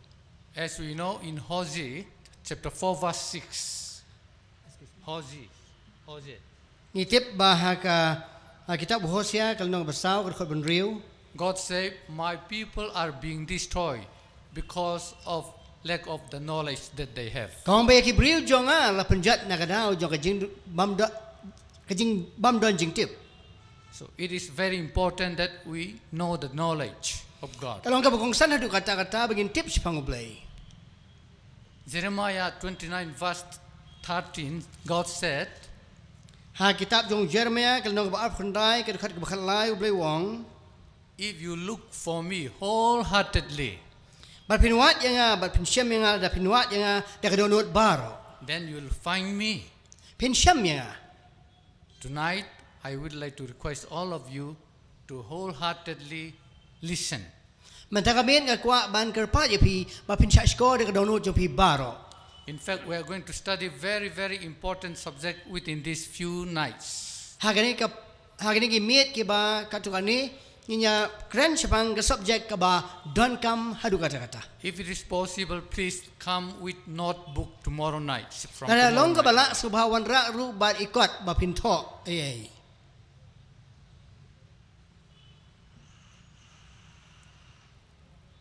As we know in Hosea chapter four verse six. Hosea. Hosea. Ngi tip ba ha ka, ha kitab Hosea ka lynnong ba saw ka dkhot ba hynriew. God said, "My people are being destroyed because of lack of the knowledge that they have." Ka ong ba ïa ki briew jong nga la pynjot na ka daw jong ka jingbym don, ka jingbym don jingtip. So it is very important that we know the knowledge of God. Ka long kaba kongsan haduh katta katta ba ngin tip shaphang U Blei. Jeremiah twenty-nine verse thirteen, God said, ha kitab jong Jeremiah ka lynnong kaba arphew khyndai ka dkhot kaba khatlai U Blei u ong, "If you look for me wholeheartedly, bad phin wad ïa nga, bad phin shem ïa nga, da phin wad ïa nga da ka dohnud baroh, then you will find me." Phin shem ïa nga. Tonight, I would like to request all of you to wholeheartedly listen. Mynta ka miet nga kwah ban kyrpad ïa phi ba phin shah shkor da ka dohnud jong phi baroh. In fact, we are going to study very, very important subject within these few nights. Ha kane ka, ha kine ki miet kiba katto katne ngin ïa kren shaphang ka subject kaba donkam haduh katta katta. If it is possible, please come with notebook tomorrow night. From lada long kaba lah, sngewbha wanrah ruh bad i kot ba phin thoh. Ei, ei.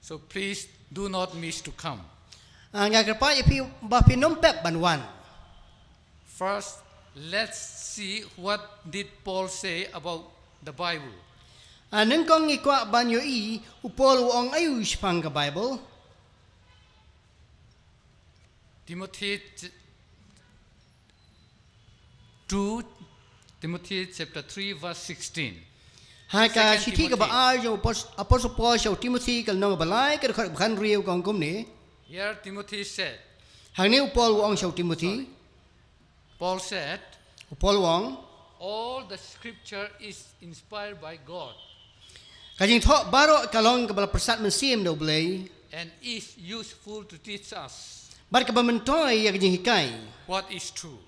So please do not miss to come. Ah, nga kyrpad ïa phi ba phin ym pep ban wan. First, let's see what did Paul say about the Bible. A nyngkong ngi kwah ban ïohi u Paul u ong aïu shaphang ka Bible. Timothy ch- two, Timothy chapter three, verse sixteen. Ha ka shithi kaba ar jong u Apostle Paul sha u Timothy ka lynnong ba lai ka dkhot ba khathynriew ka ong kumne. Here Timothy said. Hangne u Paul u ong sha u Timothy. Paul said, U Paul u ong, All the scripture is inspired by God. Ka jingthoh baroh ka long kaba la pyrsad mynsiem da U Blei. And is useful to teach us. Bad kaba myntoi ïa ka jinghikai. What is true.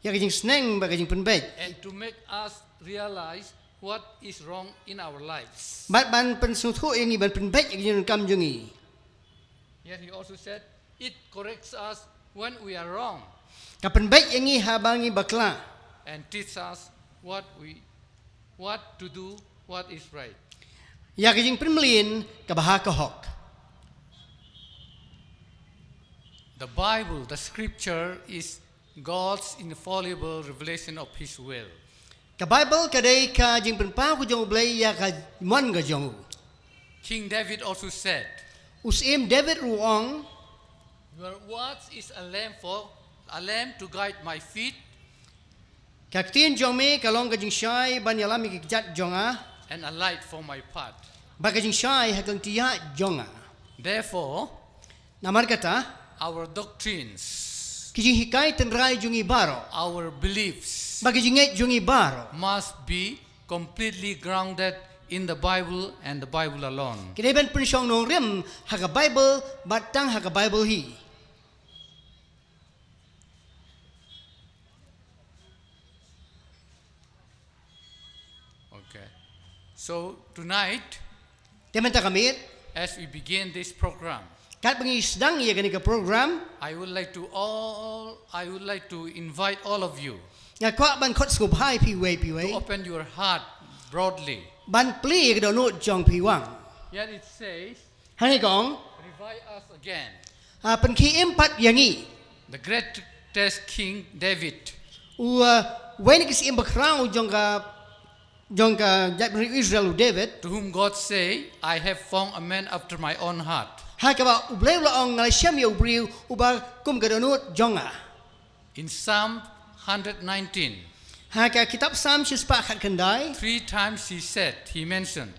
Ïa ka jingsneng bad ka jingpynbeit. And to make us realize what is wrong in our lives. Bad ban pynsngewthuh ïa ngi, ban pynbeit ïa ka jingdonkam jong ngi. Yet he also said, it corrects us when we are wrong. Ka pynbeit ïa ngi haba ngi bakla. And teach us what we what to do, what is right. Ïa ka jingpynmlien kaba ha ka hok. The Bible, the scripture is God's infallible revelation of his will. Ka Bible ka dei ka jingpynpaw ka jong U Blei ïa ka mon ka jong u. King David also said, U Syiem David ruh u ong, Your words is a lamp for a lamp to guide my feet. Ka ktien jong me ka long ka jingshai ban ïalam ïa ki kjat jong nga. And a light for my path. Bad ka jingshai ha ka lynti jong nga. Therefore, Namar kata, our doctrines, ki jinghikai tynrai jong ngi baroh, our beliefs, bad ki jingngeit jong ngi baroh must be completely grounded in the Bible and the Bible alone. Ki dei ban pynshong nongrim ha ka Bible bad tang ha ka Bible hi. Okay. So tonight, Te mynta ka miet, as we begin this program, katba ngi sdang ïa kane ka program, I would like to all, I would like to invite all of you nga kwah ban khot sngewbha ïa phi uwei pa uwei to open your heart broadly. Ban plie ïa ka dohnud jong phi wang. Yet it says, Hangne ka ong, Revive us again. Ha, pynkhie im pat ïa ngi. The great test King David. U, uh, wei na ki syiem bakhraw jong ka, jong ka jaitbynriew Israel u David. To whom God say, I have found a man after my own heart. Ha kaba U Blei u la ong nga la shem ïa u briew uba kum ka dohnud jong nga. In Psalm hundred nineteen. Ha ka kitab Psalm shispah khatkhyndai. Three times he said, he mentioned.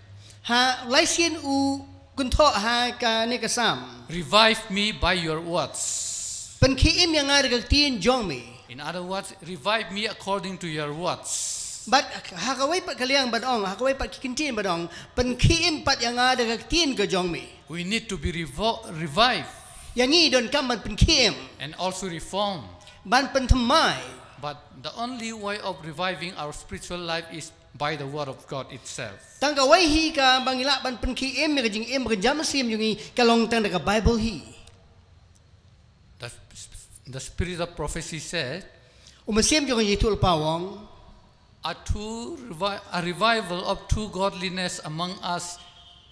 Ha lai sien u kynthoh ha kane ka Psalm. Revive me by your words. Pynkhie im ïa nga da ka ktien jong me. In other words, revive me according to your words. Bad ha kawei pat ka liang ban ong, ha kawei pat ki kyntien ban ong, pynkhie im pat ïa nga da ka ktien ka jong me. We need to be revo- revived. Ïa ngi donkam ban pynkhie im. And also reformed. Ban pynthymmai. But the only way of reviving our spiritual life is by the word of God itself. Tang kawei hi kaba ngi lah ban pynkhie im ïa ka jingim ka jingim mynsiem jong ngi ka long tang da ka Bible hi. The, the spirit of prophecy said, U mynsiem jong ka jingïathuhlypa u ong, A true revi- a revival of true godliness among us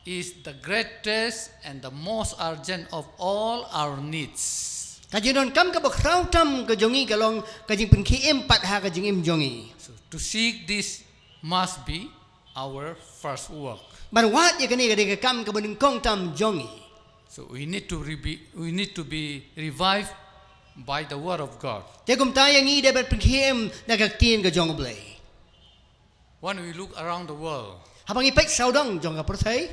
is the greatest and the most urgent of all our needs. Ka jingdonkam kaba khraw tam ka jong ngi ka long ka jingpynkhie im pat ha ka jingim jong ngi. So to seek this must be our first work. Ban wad ïa kane ka dei ka kam kaba nyngkong tam jong ngi. So we need to be, we need to be revived by the word of God. Te kumta ïa ngi dei ban pynkhie im da ka ktien ka jong U Blei. When we look around the world, haba ngi peit sawdong jong ka pyrthei,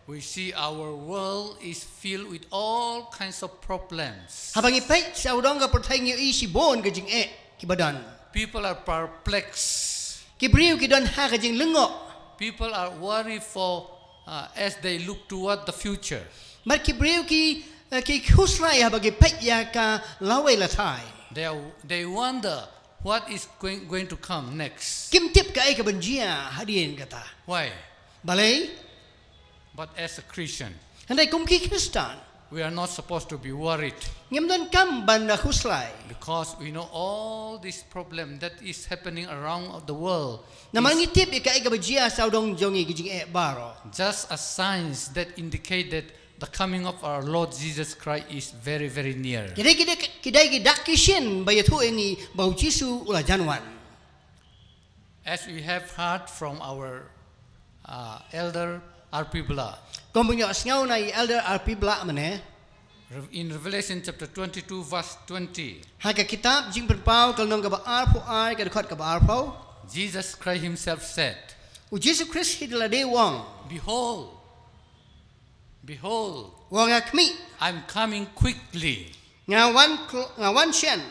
we see our world is filled with all kinds of problems. Haba ngi peit sawdong ka pyrthei ngi ïohi shibun ka jingeh kiba don. People are perplexed. Ki briew ki don ha ka jinglyngngoh. People are worried for uh, as they look toward the future. Bad ki briew ki uh, ki khuslai haba ki peit ïa ka lawei lathai. They, are, they wonder what is going, going to come next. Kim tip kaei ka ban jia hadien kata. Why? Balei? But as a Christian, hynrei kum ki Khristan, we are not supposed to be worried. Ngim donkam ban da khuslai. Because we know all this problem that is happening around the world. Namar ngi tip ïa kaei kaba jia sawdong jong ngi ki jingeh baroh. Just a signs that indicate that the coming of our Lord Jesus Christ is very, very near. Ki dei ki dak ki shin ba ïathuh ïa ngi ba U Jisu u la jan wan. As we have heard from our Uh, Elder R P Blah. Kum ba ngi ïohsngew na i Elder R P Blah mynne. Re- In Revelation chapter twenty-two, verse twenty, Ha ka kitab Jingpynpaw ka lynnong kaba arphew ar ka dkhot kaba arphew. Jesus Christ himself said, U Jisu Khrist hi da lade u ong. Behold, behold, U ong, nga khmih. I'm coming quickly. Nga wan kl- nga wan shen.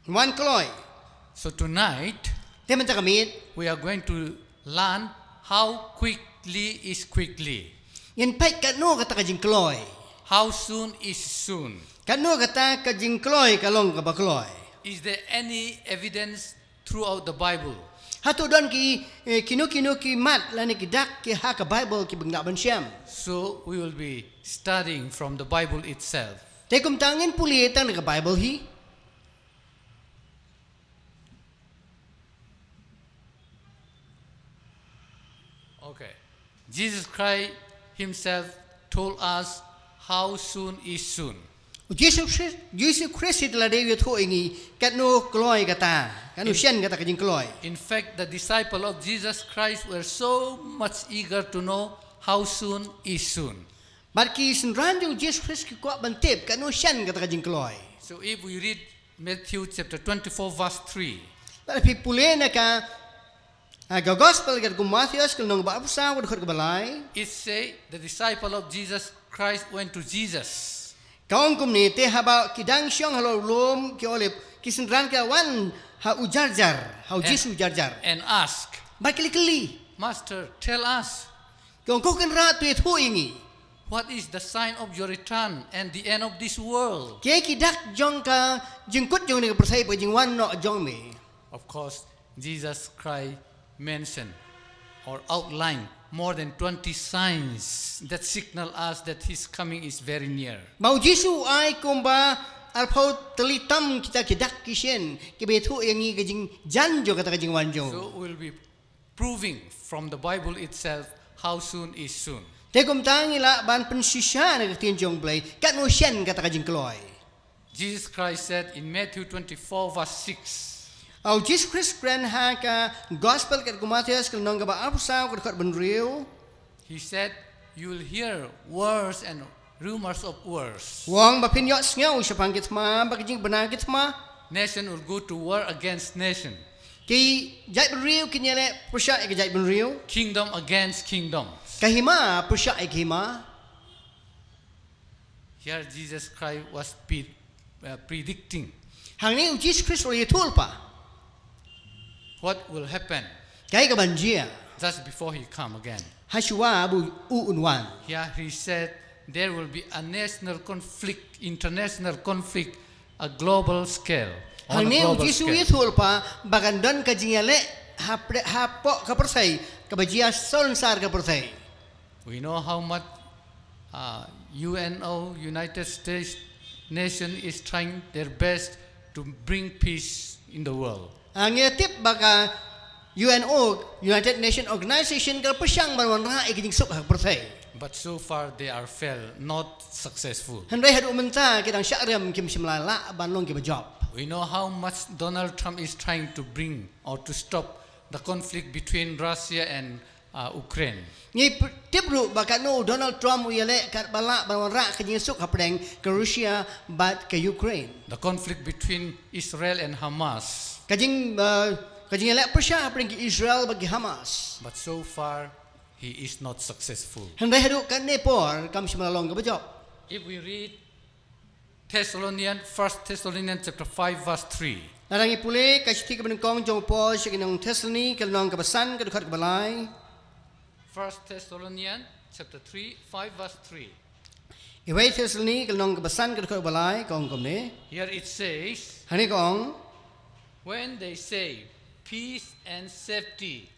Wan kloi. So tonight, Te mynta ka miet. We are going to learn how quickly is quickly. Ngin peit katno kata ka jingkloi. How soon is soon. Katno kata ka jingkloi ka long kaba kloi. Is there any evidence throughout the Bible? Hato don ki eh, kino kino ki mat lane ki dak ki ha ka Bible ki ba ngi lah ban shem. So we will be studying from the Bible itself. Te kumta ngin pule tang na ka Bible hi. Okay. Jesus Christ himself told us how soon is soon. U Jisu Khrist, Jisu Khrist hi da lade u ïathuh ïa ngi katno kloi kata, katno shen kata ka jingkloi. In fact, the disciple of Jesus Christ were so much eager to know how soon is soon. Bad ki synran jong u Jisu Khrist ki kwah ban tip katno shen kata ka jingkloi. So if we read Matthew chapter twenty-four, verse three, Bad phi pule na ka ah, ka Gospel katkum u Mathaios ka lynnong ba arphew saw ka dkhot kaba lai. It say the disciple of Jesus Christ went to Jesus Ka ong kumne, te haba ki dang shong halor u lum ki Olib, ki synran ki la wan ha u Jarjar, ha u And- Jisu Jarjar. and ask, Bad ki la kylli. Master, tell us, Ki ong, ko Kynrad, to ïathuh ïa ngi. What is the sign of your return and the end of this world? Kiei ki dak jong ka jingkut jong kane ka pyrthei bad ka jingwan noh jong me. Of course, Jesus Christ mentioned or outlined more than twenty signs that signal us that his coming is very near. Bad u Jisu u ai kumba arphew tylli tam kita ki dak ki shin kiba ïathuh ïa ngi ka jingjan jong kata ka jingwan jong u. So we'll be proving from the Bible itself how soon is soon. Te kumta ngi lah ban pynshisha na ka ktien jong u Blei katno shen kata ka jingkloi. Jesus Christ said in Matthew twenty-four, verse six, U Jisu Khrist u kren ha ka Gospel katkum u Mathaios ka lynnong kaba arphew saw ka dkhot ba hynriew. He said, "You will hear wars and rumors of wars." U ong ba phin ïohsngew shaphang ki thma bad ki jingbna ki thma. Nation will go to war against nation. Ki jaitbynriew kin ïaleh pyrshah ïa ki jaitbynriew. Kingdom against kingdom. Ka hima pyrshah ïa ka hima. Here Jesus Christ was pre- uh, predicting. Hangne u Jisu Khrist u la ïathuh lypa. What will happen? Kaei kaban jia. Just before he come again. Hashuwa ba u un wan. Here he said there will be a national conflict, international conflict, a global scale. On a global scale. Hangne u Jisu u ïathuh lypa ba kan don ka jingïaleh hapdeng hapoh ka pyrthei kaba jia sawdong sar ka pyrthei. We know how much uh, U N O, United States Nation, is trying their best to bring peace in the world. Ah, ngi tip ba ka U N O, United Nations Organization, ka pyrshang ban wanrah ïa ka jingsuk ha ka pyrthei. But so far they are failed, not successful. Hynrei haduh mynta ki dang shah rem, kim shym la lah ban long kiba jop. We know how much Donald Trump is trying to bring or to stop the conflict between Russia and uh, Ukraine. Ngi tip ruh ba katno u Donald Trump u ïaleh katba lah ban wanrah ka jingsuk hapdeng ka Russia bad ka Ukraine. The conflict between Israel and Hamas. Ka jing uh, ka jingïaleh pyrshah hapdeng ki Israel bad ki Hamas. But so far he is not successful. Hynrei haduh katne por kam shym la long kaba jop. If we read Thessalonians, First Thessalonians chapter five, verse three. Lada ngi pule ka shithi kaba nyngkong jong u Paul sha ki nong Thessaloni, ka lynnong kaba san, ka dkhot kaba lai. First Thessalonians chapter three, five, verse three. Iwei Thessaloni ka lynnong kaba san, ka dkhot kaba lai, ka ong kumne. Here it says, hangne ka ong, when they say peace and safety,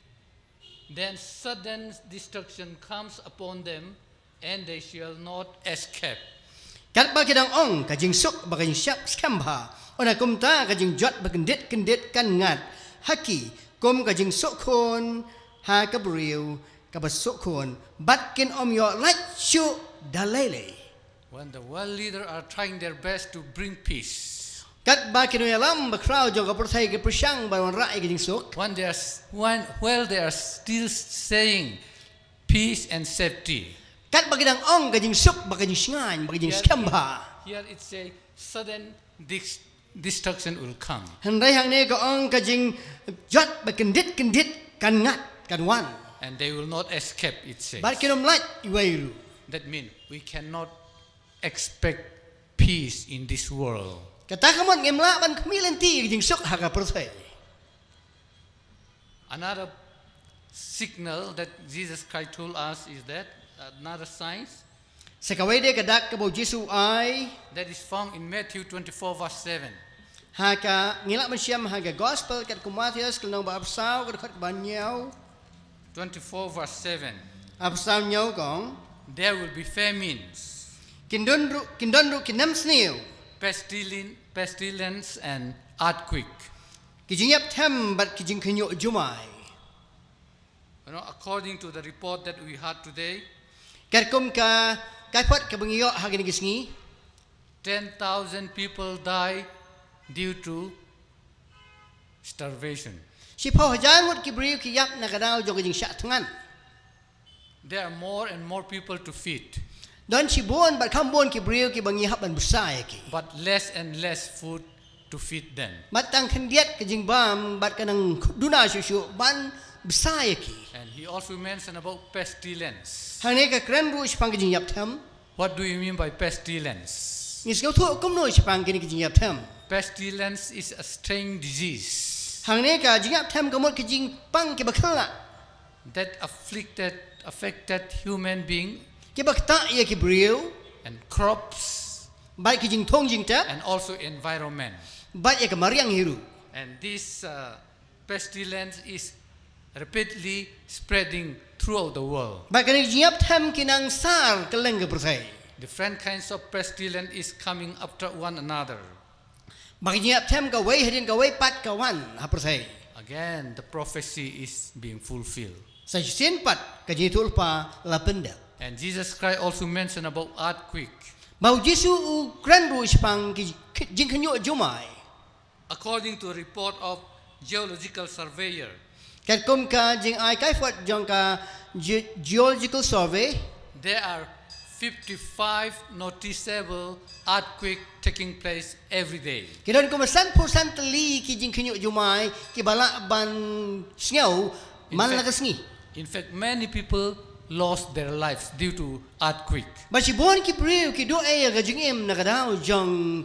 then sudden destruction comes upon them, and they shall not escape. Katba ki dang ong ka jingsuk bad ka jingshah skhem bha, ynda kumta ka jingjot ba kyndit kyndit kan ngat ha ki kum ka jingsuk khun ha ka briew kaba suk khun, bad kin ym ïoh lait shuh da lei lei. When the world leader are trying their best to bring peace. Katba ki nongïalam bakhraw jong ka pyrthei ki pyrshang ban wanrah ïa ka jingsuk. When they are s- when while they are still saying peace and safety. Katba ki dang ong ka jingsuk, ba ka jingshngaiñ, ba ka jingskhem bha. Here it say sudden dis- destruction will come. Hynrei hangne ka ong ka jingjot ba kyndit kyndit kan ngat, kan wan. And they will not escape, it says. Bad kin ym lait iwei ruh. That means we cannot expect peace in this world. Kata ka mut ngim lah ban khmih lynti ïa ka jingsuk ha ka pyrthei. Another signal that Jesus Christ told us is that another signs Sa kawei de ka dak kaba u Jisu u ai. That is found in Matthew twenty-four verse seven. Ha ka ngi lah ban shem ha ka gospel katkum u Mathaios ka lynnong ba arphew saw ka dkhot kaba hynñiew. Twenty-four verse seven. Arphew saw hynñiew ka ong. There will be famines. Kin don ruh, kin don ruh ki nemsniew. Pestilin- pestilence and earthquake. Ki jingïap them bad ki jingkhynñiuh jumai. You know, according to the report that we had today, katkum ka kaiphod kaba ngi ïoh ha kine ki sngi, ten thousand people die due to starvation. Shiphew hajar ngut ki briew ki ïap na ka daw jong ka jingshah thngan. There are more and more people to feed. Don shibun bad kham bun ki briew kiba ngi hap ban bsa ïa ki. But less and less food to feed them. Bad tang khyndiat ka jingbam bad ka nang duna shuh shuh ban bsa ïa ki. And he also mentioned about pestilence. Hangne ka kren ruh shaphang ka jingïap them. What do you mean by pestilence? Ngi sngewthuh kumno shaphang kine ki jingïap them? Pestilence is a strange disease. Hangne ka jingïap them ka mut ka jingpang kiba khlak. That afflicted, affected human being. Kiba ktah ïa ki briew. And crops. Bad ki jingthung jingtep. And also environment. Bad ïa ka mariang hi ruh. And this uh, pestilence is rapidly spreading throughout the world. Bad kane ka jingïap them ki nang sar kylleng ka pyrthei. Different kinds of pestilence is coming after one another. Bad ka jingïap them kawei hadien kawei pat ka wan ha pyrthei. Again, the prophecy is being fulfilled. Sa shisien pat ka jingïathuhlypa la pyndep. And Jesus Christ also mentioned about earthquake. Bad u Jisu u kren ruh shaphang ki, ki jingkhynñiuh jumai. According to a report of Geological Surveyor, katkum ka jingai kaiphod jong ka Ge- Geological Survey, there are fifty-five noticeable earthquake taking place every day. Ki don kumba sanphew san tylli ki jingkhynñiuh jumai kiba lah ban sngew man la ka sngi. In fact, many people lost their lives due to earthquake. Bad shibun ki briew ki duh ei ïa ka jingim na ka daw jong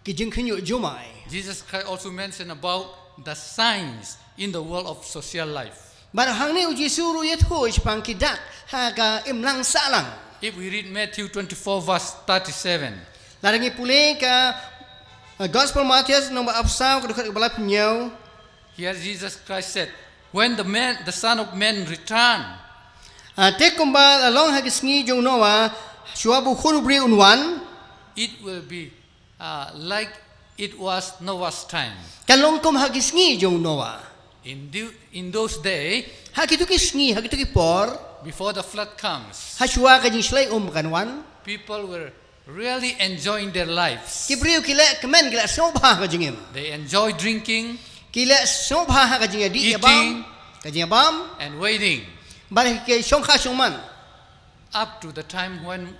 ki jingkhynñiuh jumai. Jesus Christ also mentioned about the signs in the world of social life. Bad hangne u Jisu ruh u ïathuh shaphang ki dak ha ka imlang sahlang. If we read Matthew twenty-four verse thirty-seven. Lada ngi pule ka uh, Gospel Mathaios lynnong ba arphew saw ka dkhot kaba laiphew hynñiew. Here Jesus Christ said, when the man, the Son of Man return, uh, te kumba la long ha ki sngi jong u Noah, shuwa ba u khun u briew un wan. It will be uh, like it was Noah's time. Kan long kum ha ki sngi jong u Noah. In, the, in those days, ha kito ki sngi, ha kito ki por, before the flood comes, ha shuwa ka jingshlei um kan wan, people were really enjoying their lives. Ki briew ki leh kmen, ki leh sngewbha ka jingim. They enjoy drinking, ki leh sngewbha ha ka jingïadih ïabam, eating, ka jingïabam, and waiting. Bad ki shongkha shongman. Up to the time when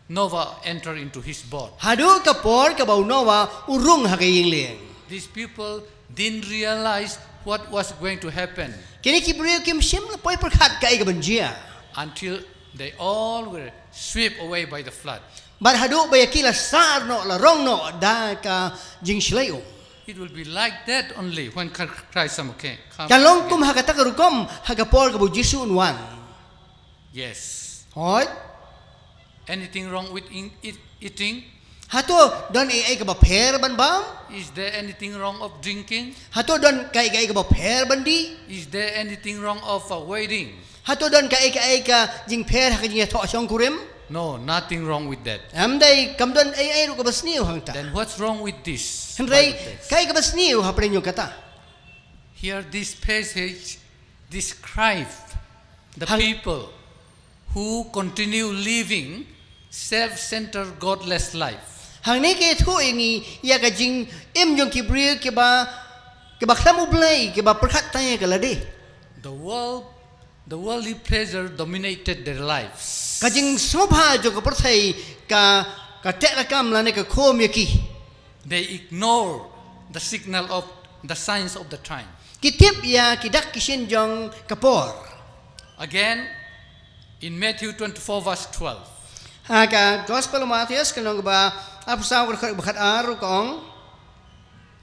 Noah entered into his boat. Haduh ka por kaba u Noah u rung ha ka ïing lieng. These people didn't realize what was going to happen. Kine ki briew kim shym la poi pyrkhat kaei kaban jia. Until they all were swept away by the flood. Bad haduh ba ïa ki la sar noh, la rong noh da ka jingshlei um. It will be like that only when Christ come again. Kan long kum ha kata ka rukom ha ka por kaba u Jisu un wan. Yes. Hooid. Anything wrong with in, eat, eating? Hato don ei ei kaba pher ban bam? Is there anything wrong of drinking? Hato don kaei kaei kaba pher ban dih? Is there anything wrong of uh, waiting? Hato don kaei kaei ka jingpher ha ka jingïathoh shongkurim? No, nothing wrong with that. Em dei, kam don ei ei ruh kaba sniew hangta. Then what's wrong with this? Hynrei kaei kaba sniew hapdeng jong kata? Here this passage describe the people who continue living self-centered, godless life. Hangne ka ïathuh ïa ngi ïa ka jingim jong ki briew kiba, kiba khlem U Blei, kiba pyrkhat tang ïa ka lade. The world, the worldly pleasure dominated their lives. Ka jingsngewbha jong ka pyrthei ka, ka teh rakam lane ka khum ïa ki. They ignore the signal of the signs of the time. Ki tip ïa ki dak ki shin jong ka por. Again, in Matthew twenty-four, verse twelve, Ha ka Gospel u Mathaios ka lynnong ba arphew saw ka dkhot ba khatar ka ong.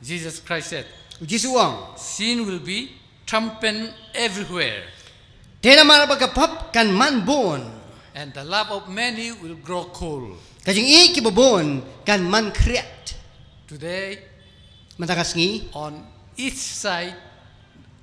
Jesus Christ said, U Jisu u ong. "Sin will be rampant everywhere, Te namar ba ka pop kan man bun. and the love of many will grow cold." Ka jingïeit kiba bun kan man khriat. Today, Mynta ka sngi. On each side,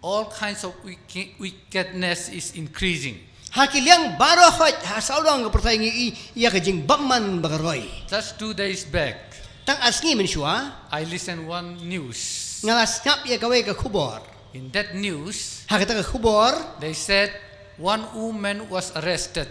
all kinds of wicked, wickedness is increasing. Ha ki liang baroh khoit, ha sawdong ka pyrthei ngi i, ïa ka jingbymman ba ka roi. Just two days back, Tang ar sngi mynshuwa. I listened one news. Nga la sngap ïa kawei ka khubor. In that news, Ha kata ka khubor. They said one woman was arrested.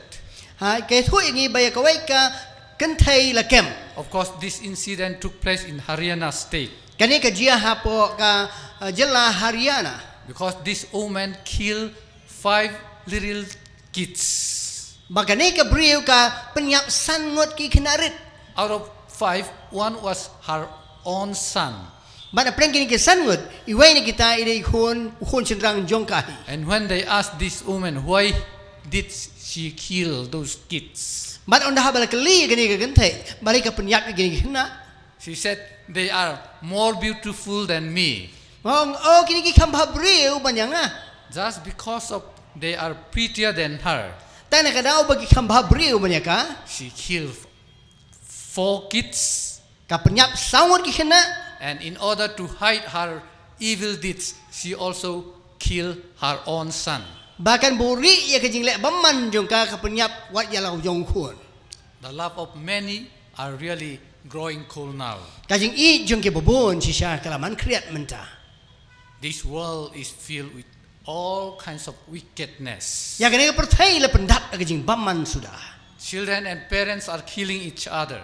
Ha, ka ïathuh ïa ngi ba ïa kawei ka kynthei la kem. Of course, this incident took place in Haryana state. Kane ka jia hapoh ka, uh, jylla Haryana. Because this woman killed five little kids. Ba kane ka briew ka pynïap san ngut ki khynnah rit. Out of five, one was her own son. Bad na pdeng kine ki san ngut, iwei na kita i dei i khun, u khun shynrang jong ka hi. And when they asked this woman why did she kill those kids, Bad ynda haba la kylli ïa kane ka kynthei, balei ka pynïap ïa kine ki khynnah. She said, "They are more beautiful than me." Ong, oh, kine ki kham bha briew ban ïa nga. Just because of they are prettier than her, Tang na ka daw ba ki kham bha briew ban ïa ka. She killed four kids. Ka pynïap saw ngut ki khynnah. And in order to hide her evil deeds, she also killed her own son. Ba kan buhrieh ïa ka jingleh bymman jong ka, ka pynïap wat ïa la u jong u khun. The love of many are really growing cold now. Ka jingïeit jong kiba bun shisha ka la man khriat mynta. This world is filled with all kinds of wickedness. Ïa kane ka pyrthei la pyndap da ka jingbymman suda. Children and parents are killing each other.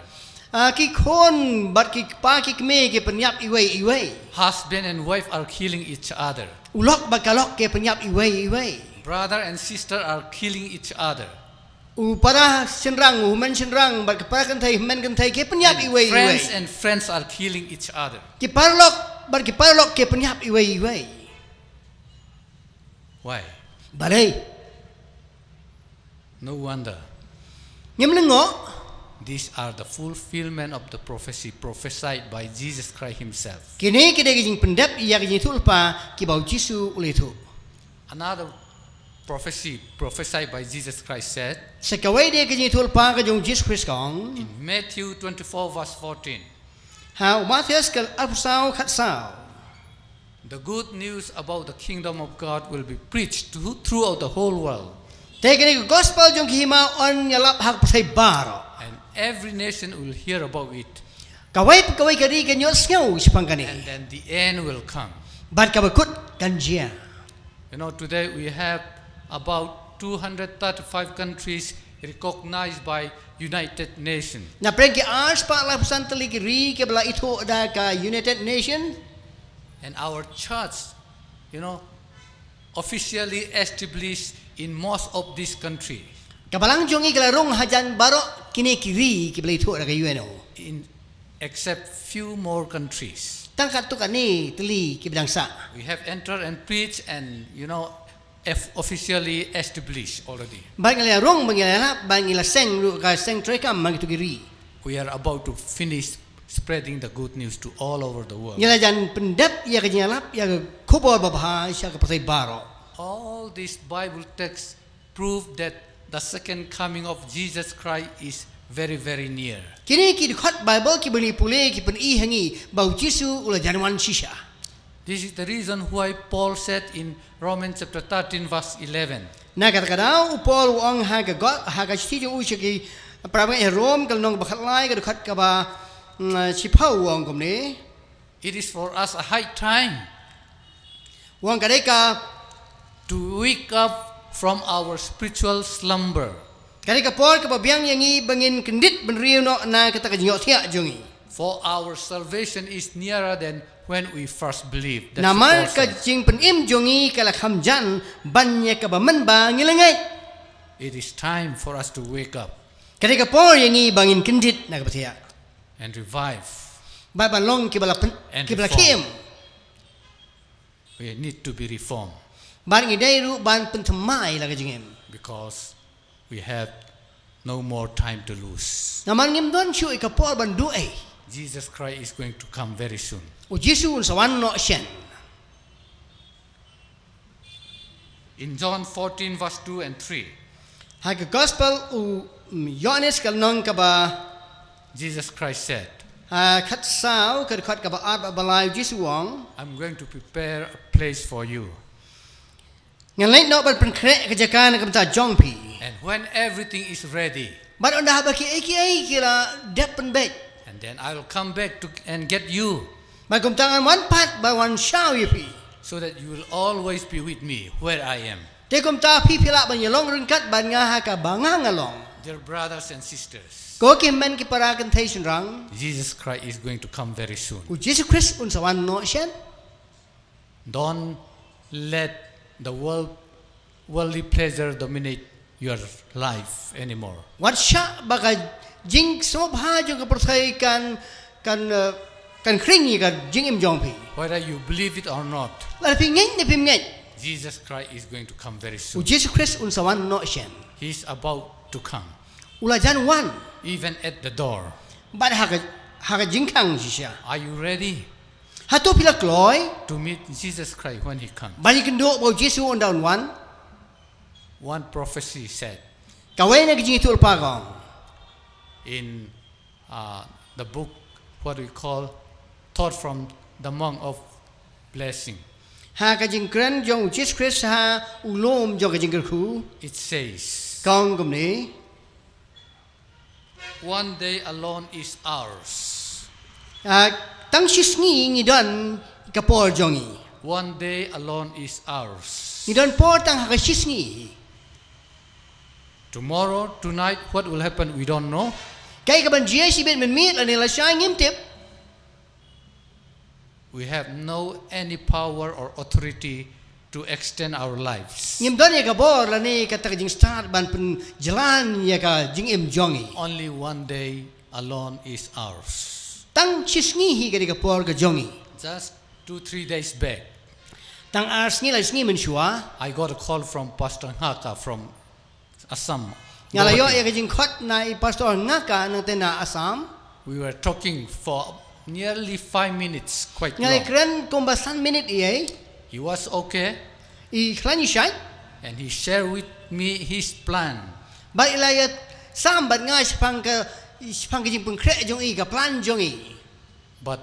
Ah, ki khun bad ki kpa ki kmie ki pynïap iwei iwei. Husband and wife are killing each other. U lok bad ka lok ki pynïap iwei iwei. Brother and sister are killing each other. U para shynrang, u hynmen shynrang bad ka para kynthei, hynmen kynthei ki pynïap And iwei iwei. Friends and friends are killing each other. Ki paralok bad ki paralok ki pynïap iwei iwei. Why? Balei? No wonder. Ngim lyngngoh. These are the fulfillment of the prophecy prophesied by Jesus Christ himself. Kine ki dei ki jingpyndep ïa ki jingïathuhlypa kiba u Jisu u la ïathuh. Another prophecy prophesied by Jesus Christ said, Sa kawei de ka jingïathuhlypa ka jong u Jisu Khrist ka ong. In Matthew twenty-four, verse fourteen, Ha u Mathaios ka arphew saw khatsaw. "The good news about the kingdom of God will be preached to, throughout the whole world. Te kane ka gospel jong ka hima yn ïalap ha ka pyrthei baroh. And every nation will hear about it. Kawei pa kawei ka ri kan ïohsngew shaphang kane. And then the end will come." Bad kaba kut kan jia. You know, today we have about two hundred thirty-five countries recognized by United Nations. Na pdeng ki arspah laiphew san tylli ki ri kiba la ithuh da ka United Nation. And our church, you know, officially established in most of this country. Ka balang jong ngi ka la rung hajan baroh kine ki ri kiba la ithuh da ka U N O. In except few more countries. Tang katto katne tylli kiba dang sah. We have entered and preached and, you know, eff- officially established already. Bad ngi la rung, bad ngi la ïalap, bad ngi la seng ruh ka seng treikam ha kito ki ri. We are about to finish spreading the good news to all over the world. Ngi la jan pyndep ïa ka jingïalap ïa ka khubor babha sha ka pyrthei baroh. All these Bible texts prove that the second coming of Jesus Christ is very, very near. Kine ki dkhot Bible kiba ngi pule ki pyni ha ngi ba u Jisu u la jan wan shisha. This is the reason why Paul said in Romans chapter thirteen, verse eleven, Na kata ka daw u Paul u ong ha ka got, ha ka shithi jong u sha ki para bangeit Rom ka lynnong ba khatlai ka dkhot kaba, mm, shiphew u ong kumne. "It is for us a high time U ong ka dei ka, to wake up from our spiritual slumber." Ka dei ka por kaba biang ïa ngi ba ngin kyndit bynriew noh na kata ka jingïohthiah jong ngi. For our salvation is nearer than when we first believed. That's Namar Paul ka says. Jingpynim jong ngi ka la kham jan ban ïa kaba mynba ngi la ngeit. It is time for us to wake up Ka dei ka por ïa ngi ba ngin kyndit na kaba thiah. And revive. Bad ban long kiba la pyn-, and kiba la reform. Khim. We need to be reformed. Bad ngi dei ruh ban pynthymmai la ka jingim. Because we have no more time to lose. Namar ngim don shuh ïa ka por ban duh. Jesus Christ is going to come very soon. U Jisu un sa wan noh shen. In John fourteen, verse two and three, ha ka gospel u, mm, Ïoannis ka lynnong kaba, Jesus Christ said, ha khatsaw, ka dkhot kaba ar bad ba lai, u Jisu u ong, "I'm going to prepare a place for you." Ngan leit noh ban pynkhreh ka jaka na ka bynta jong phi. And when everything is ready, Bad ynda haba kiei kiei ki la dep pynbeit. And then I will come back to and get you. Bad kumta ngan wan pat bad wan shaw ïa phi. So that you will always be with me where I am. Te kumta phi phi lah ban ïalong ryngkat bad nga ha kaba nga nga long. Dear brothers and sisters, Ko ki hynmen ki para kynthei shynrang. Jesus Christ is going to come very soon. U Jisu Khrist un sa wan noh shen. Don't let the world, worldly pleasure dominate your life anymore. Wat shah ba ka jingsngewbha jong ka pyrthei kan, kan, eh, kan khring ïa ka jingim jong phi. Whether you believe it or not, Lada phi ngeit ne phim ngeit, Jesus Christ is going to come very soon. U Jisu Khrist un sa wan noh shen. He's about to come. U la jan wan. Even at the door. Bad ha ka, ha ka jingkhang shisha. Are you ready? Hato phi la kloi? To meet Jesus Christ when he comes. Ban ïakynduh bad u Jisu ynda un wan. One prophecy said, Kawei na ki jingïathuhlypa ka ong. In, uh, the book, what we call Thought from the Mount of Blessing. Ha ka jingkren jong u Jisu Khrist ha u lum jong ka jingkyrkhu. It says, Ka ong kumne. One day alone is ours. Ah, tang shisngi ngi don ka por jong ngi. One day alone is ours. Ngi don por tang ha ka shisngi. Tomorrow, tonight, what will happen, we don't know. Kaei kaban jia shibit mynmiet lane lashai ngim tip. We have no any power or authority to extend our lives. Ngim don ïa ka bor lane kata ka jingstad ban pynjlan ïa ka jingim jong ngi. Only one day alone is ours. Tang shisngi hi ka dei ka por ka jong ngi. Just two, three days back, Tang ar sngi lai sngi mynshuwa. I got a call from Pastor Ngaka from Assam. Nga la ïoh ïa ka jingkhot na i Pastor Ngaka nangta na Assam. We were talking for nearly five minutes, quite long. Nga la kren kumba san minit ïa. He was okay. I khlaiñ i shait. And he shared with me his plan. Bad i la ïa sam bad nga shaphang ka, shaphang ka jingpynkhreh jong i, ka plan jong i. But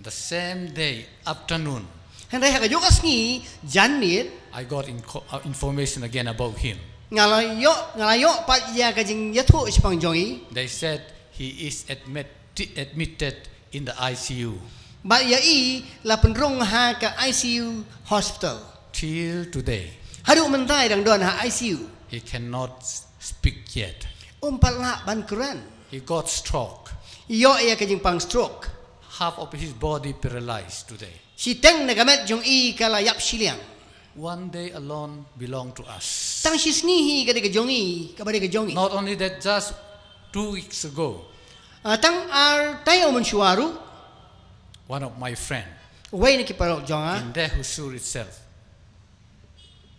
the same day afternoon, Hynrei ha kajuh ka sngi janmiet, I got inco-, uh, information again about him. Nga la ïoh, nga la ïoh pat ïa ka jingïathuh shaphang jong i. They said he is admit-, admitted in the I C U. Bad ïa i la pynrung ha ka I C U hospital. Till today, Haduh mynta i dang don ha I C U. He cannot s-, speak yet. Um pat lah ban kren. He got stroke. I ïoh ïa ka jingpang stroke. Half of his body paralyzed today. Shiteng na ka met jong i ka la ïap shiliang. One day alone belong to us. Tang shisngi hi ka dei ka jong i, kaba dei ka jong i. Not only that, just two weeks ago, Ah, tang ar taïew mynshuwa ruh, one of my friend, uwei na ki paralok jong nga, in the Hosur itself.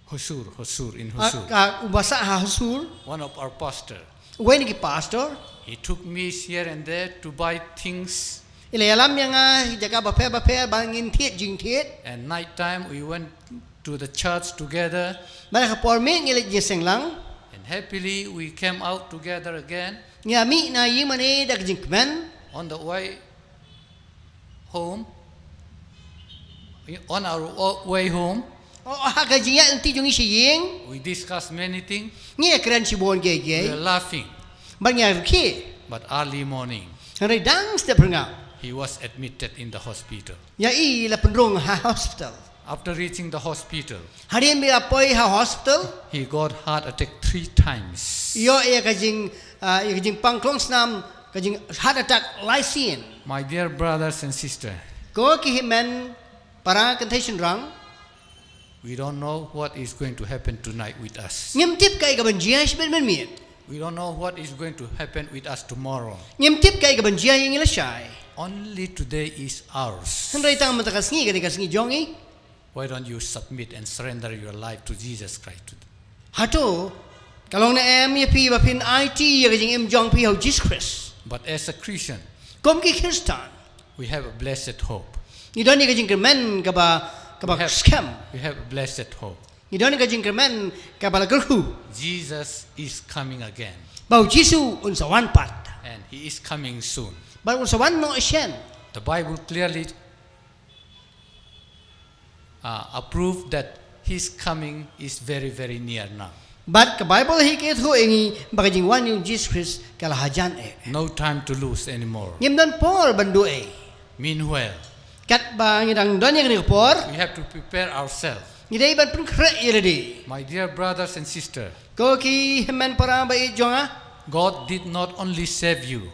Hosur, Hosur, in Hosur. Ah, ah, uba sah ha Hosur. One of our pastor. Uwei na ki pastor. He took me here and there to buy things. I la ïalam ïa nga jaka bapher bapher ba ngin thied jingthied. And night time we went to the church together. Bad ha ka por miet ngi leit ïaseng lang. And happily we came out together again. Ngi ïa mih na ïing mane da ka jingkmen. On the way home, on our o-, way home, Oh, ha ka jingïaid lynti jong ngi sha ïing, we discussed many things. Ngi ïakren shibun kiei kiei. We were laughing. Bad ngi ïa rkhie. But early morning, Hynrei dang step phyrngab, he was admitted in the hospital. Ïa i la pynrung ha hospital. After reaching the hospital, Hadien ba i la poi ha hospital, he got heart attack three times. I ïoh ïa ka jing, ah, ïa ka jingpang klongsnam, ka jing heart attack lai sien. My dear brothers and sisters, Ko ki hynmen para kynthei shynrang, we don't know what is going to happen tonight with us. Ngim tip kaei kaban jia shaphang mynmiet. We don't know what is going to happen with us tomorrow. Ngim tip kaei kaban jia ïa ngi lashai. Only today is ours. Hynrei tang mynta ka sngi ka dei ka sngi jong ngi. Why don't you submit and surrender your life to Jesus Christ today? Hato ka long ne em ïa phi ba phin aiti ïa ka jingim jong phi ha u Jisu Khrist? But as a Christian, Kum ki Khristan, we have a blessed hope. Ngi don ïa ka jingkyrmen kaba, kaba We have, skhem. We have a blessed hope. Ngi don ïa ka jingkyrmen kaba la kyrkhu. Jesus is coming again. Ba u Jisu un sa wan pat. And he is coming soon. Ba un sa wan noh shen. The Bible clearly uh, approve that his coming is very, very near now. Bad ka Bible hi ka ïathuh ïa ngi ba ka jingwan u Jisu Khrist ka la hajan eh. No time to lose anymore. Ngim don por ban duh ei. Meanwhile, katba ngi dang don ïa kane ka por, we have to prepare ourselves. Ngi dei ban pynkhreh ïa lade. My dear brothers and sisters, Ko ki hynmen para ba ïeit jong nga, God did not only save you,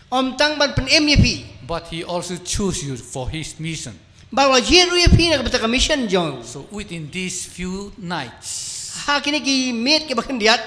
Ym tang ban pynim ïa phi, but he also chose you for his mission. Bad u la jied ruh ïa phi na ka bynta ka mission jong u. So within these few nights, Ha kine ki miet kiba khyndiat,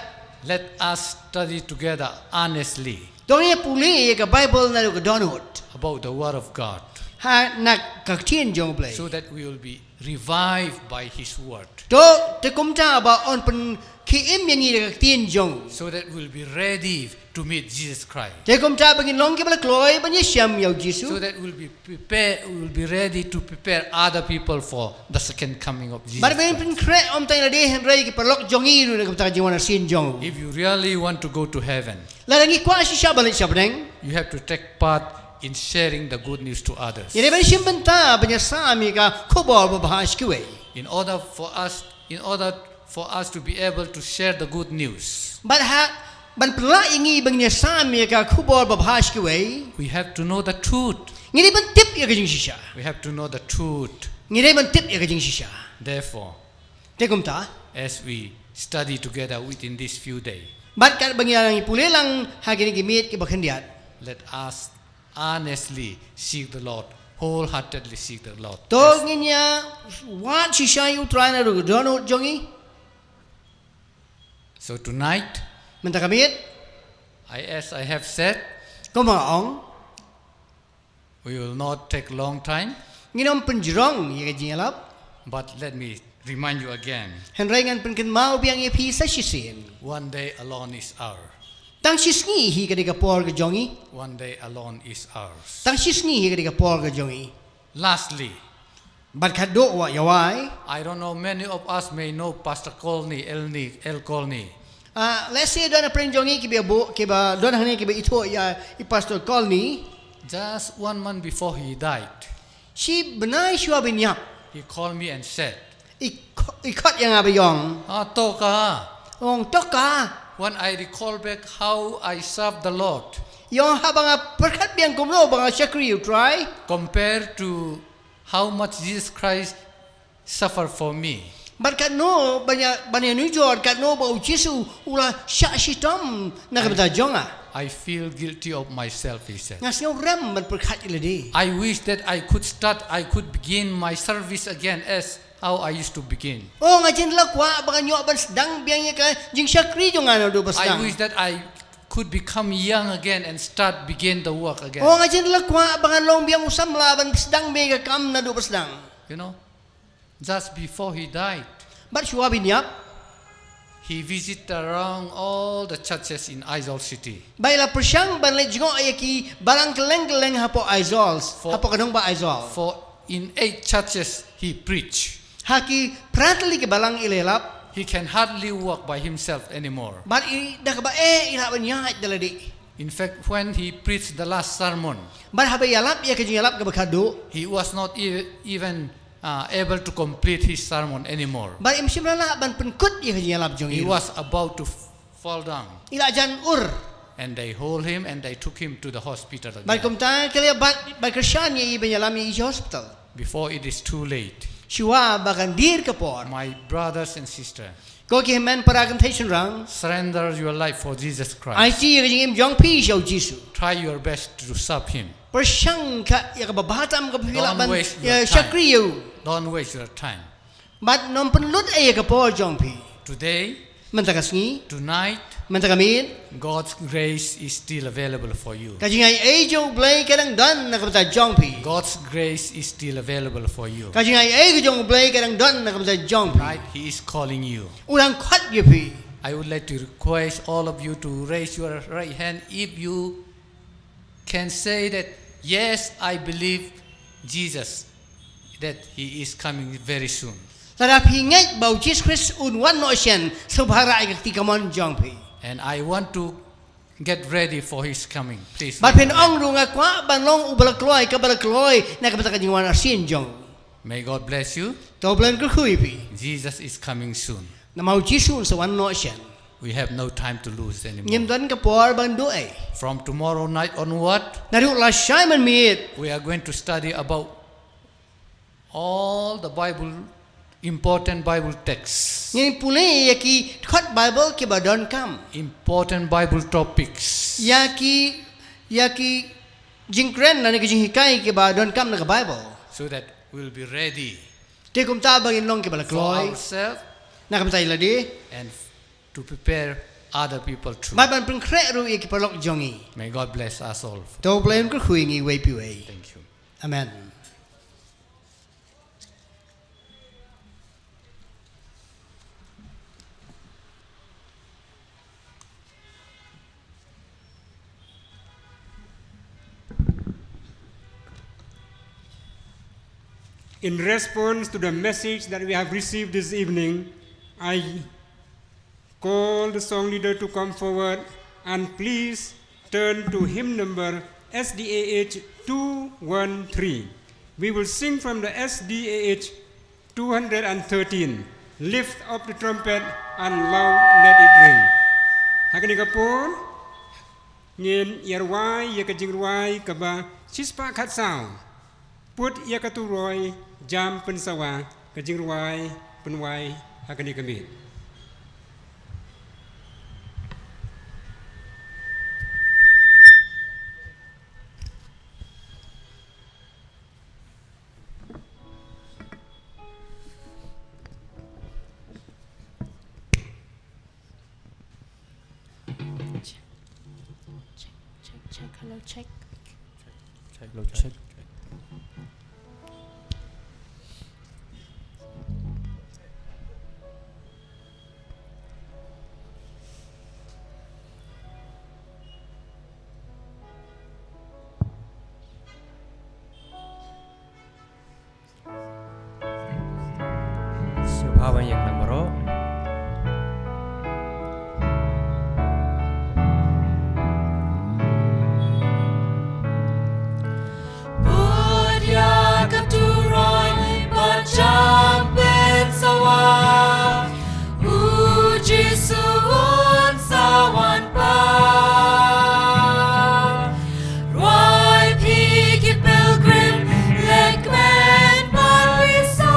let us study together earnestly To ngin ïa pule ïa ka Bible naduh ka dohnud about the word of God, ha na ka ktien jong u Blei, so that we will be revived by his word. To te kumta ba yn pynkhie im ïa ngi da ka ktien jong u. So that we will be ready to meet Jesus Christ. Te kumta ba ngin long kiba la kloi ban ïashem ïa u Jisu. So that we will be prepare, we will be ready to prepare other people for the second coming of Jesus Christ. Bad ba ngin pynkhreh ym tang ïa lade hynrei ki paralok jong ngi ruh na ka bynta ka jingwan arsien jong u. If you really want to go to heaven, Lada ngi kwah shisha ban leit sha bneng, you have to take part in sharing the good news to others. Ngi dei ban shim bynta ban ïasam ïa ka khubor babha sha kiwei. In order for us, in order for us to be able to share the good news, Bad ha ban pynlah ïa ngi ban ïasam ïa ka khubor babha sha kiwei, we have to know the truth. Ngi dei ban tip ïa ka jingshisha. We have to know the truth. Ngi dei ban tip ïa ka jingshisha. Therefore, Te kumta, as we study together within this few days, bad katba ngi ïa ngi pule lang ha kine ki miet kiba khyndiat, let us earnestly seek the Lord, wholeheartedly seek the Lord. To ngin ïa wad shisha ïa u Trai naduh ka dohnud jong ngi. So tonight, mynta ka miet, I, as I have said, kumba nga ong, we will not take long time. Ngin ym pynjrong ïa ka jingïalap. But let me remind you again. Hynrei ngan pynkynmaw biang ïa phi sa shisien. One day alone is ours. Tang shi sngi hi ka dei ka por ka jong ngi. One day alone is ours. Tang shi sngi hi ka dei ka por ka jong ngi. Lastly, Bad khatduh wat ïa wai. I don't know, many of us may know Pastor Colney, Elney, El Colney. Ah, let's say don a pyrshang jong ngi kiba bud, kiba don hangne kiba ithuh ïa i Pastor Colney. Just one month before he died, shi bnai shuwa ban ïap, he called me and said, i kh-, i khot ïa nga ba ïong. Ah, Toka. Ong Toka. When I recall back how I served the Lord, ïong haba nga pyrkhat biang kumno ba nga shakri ïa u Trai, compared to how much Jesus Christ suffer for me. Bad katno ban ïa, ban ïanujor katno ba u Jisu u la shah shitom na ka bynta jong nga. I feel guilty of myself, he said. Nga sngew rem ban pyrkhat ïa lade. I wish that I could start, I could begin my service again as how I used to begin. Oh, nga jin la kwah ba ngan ïoh ban sdang biang ïa ka jingshakri jong nga naduh ba sdang. I wish that I could become young again and start begin the work again. Oh, nga jin la kwah ba ngan long biang u samla ban sdang biang ïa ka kam naduh ba sdang. You know, just before he died, bad shuwa ban ïap, he visited around all the churches in Aizawl city. Ba i la pyrshang ban leit jngoh ïa ki balang kylleng kylleng hapoh Aizawl, for, hapoh ka nongbah Aizawl. For in eight churches he preached. Ha ki phra tylli ki balang i la ïalap. He can hardly walk by himself anymore. Bad i da kaba eh i lah ban ïaid da lade. In fact, when he preached the last sermon, bad haba i ïalap ïa ka jingïalap kaba khatduh, he was not e-, even uh, able to complete his sermon anymore. Bad im shym la lah ban pynkut ïa ka jingïalap jong i. He was about to f-, fall down. I la jan ur. And they hold him and they took him to the hospital again. Bad kumta ki la ïa bat, bad kyrshan ïa i ban ïalam ïa i sha hospital. Before it is too late. Shuwa ba kan dier ka por. My brothers and sisters, Ko ki hynmen para kynthei shynrang, surrender your life for Jesus Christ. Aiti ïa ka jingim jong phi sha u Jisu. Try your best to serve him. Pyrshang ka ïa kaba bha tam kaba phi lah ban ïa shakri ïa u. Don't waste your time. Bad nym pynlut ïa ka por jong phi. Today, mynta ka sngi, tonight, mynta ka miet, God's grace is still available for you. Ka jingai ei jong U Blei ka dang don na ka bynta jong phi. God's grace is still available for you. Ka jingai ei jong U Blei ka dang don na ka bynta jong phi. Right, He is calling you. U dang khot ïa phi. I would like to request all of you to raise your right hand if you can say that, "Yes, I believe Jesus, that He is coming very soon." Lada phi ngeit ba U Jisu Khrist un wan noh shen, sngewbha rah ïa ka kti kamon jong phi. And I want to get ready for His coming. Please. Bad phin ong ruh nga kwah ban long u ba la kloi, ka ba la kloi na ka bynta ka jingwan arsien jong. May God bless you. To U Blei un kyrkhu ïa phi. Jesus is coming soon. Namar U Jisu un sa wan noh shen. We have no time to lose anymore. Ngim don ka por ban duh ei. From tomorrow night onward, naduh lashai mynmiet, we are going to study about all the Bible, important Bible texts. Ngin pule ïa ki dkhot Bible kiba donkam. Important Bible topics. Ïa ki, ïa ki jingkren lane ki jinghikai kiba donkam na ka Bible. So that we'll be ready. Te kumta ba ngin long kiba la kloi. For ourselves. Na ka bynta ïa lade. And to prepare other people too. Bad ban pynkhreh ruh ïa ki paralok jong ngi. May God bless us all. To U Blei un kyrkhu ïa ngi uwei pa uwei. Thank you. Amen. In response to the message that we have received this evening, I call the song leader to come forward, and please turn to hymn number S D A H two one three. We will sing from the S D A H two hundred and thirteen, "Lift up the trumpet and loud let it ring." Ha kane ka por, ngin ïa rwai ïa ka jingrwai kaba shispah khatsaw. Put ïa ka turoi, jam pynsawa, ka jingrwai pynwai ha kane ka miet. Check, check, check, hello, check. Check, hello, check. Sngewbha ban ïakhlem baroh. Put ïa ka turoi bad jam pynsawa, U Jisu un sa wan pat. Rwai phi ki pilgrim, leit kmen bad pisa,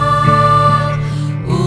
U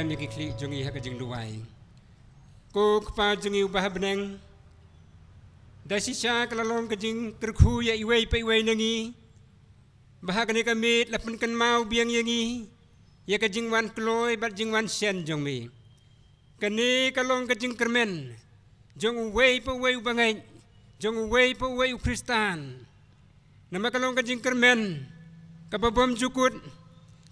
Ïa ki khlieh jong ngi ha ka jingduwai. Ko Kpa jong ngi uba ha bneng, da shisha ka la long ka jingkyrkhu ïa iwei pa iwei na ngi ba ha kane ka miet la pynkynmaw biang ïa ngi ïa ka jingwan kloi bad jingwan shen jong me. Kane ka long ka jingkyrmen jong uwei pa uwei u bangeit, jong uwei pa uwei u Khristan. Namar ka long ka jingkyrmen kaba bym jukut,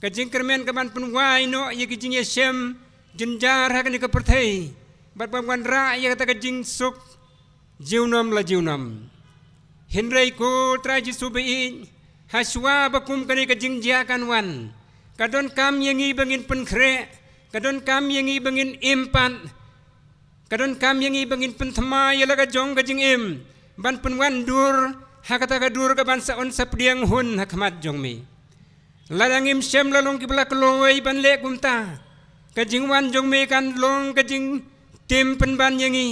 ka jingkyrmen kaban pynwai noh ïa ki jingïashem jynjar ha kane ka pyrthei bad ban wanrah ïa kata ka jingsuk junom la junom. Hynrei ko Trai Jisu ba ïeit, ha shuwa ba kum kane ka jingjia kan wan, ka donkam ïa ngi ba ngin pynkhreh, ka donkam ïa ngi ba ngin im pat, ka donkam ïa ngi ba ngin pynthymmai ïa la ka jong ka jingim ban pynwan dur ha kata ka dur kaban sa on sa pdiang hun ha khmat jong me. Lada ngim shem la long kiba la kloi ban leh kumta, ka jingwan jong me kan long ka jingtim pynban ïa ngi.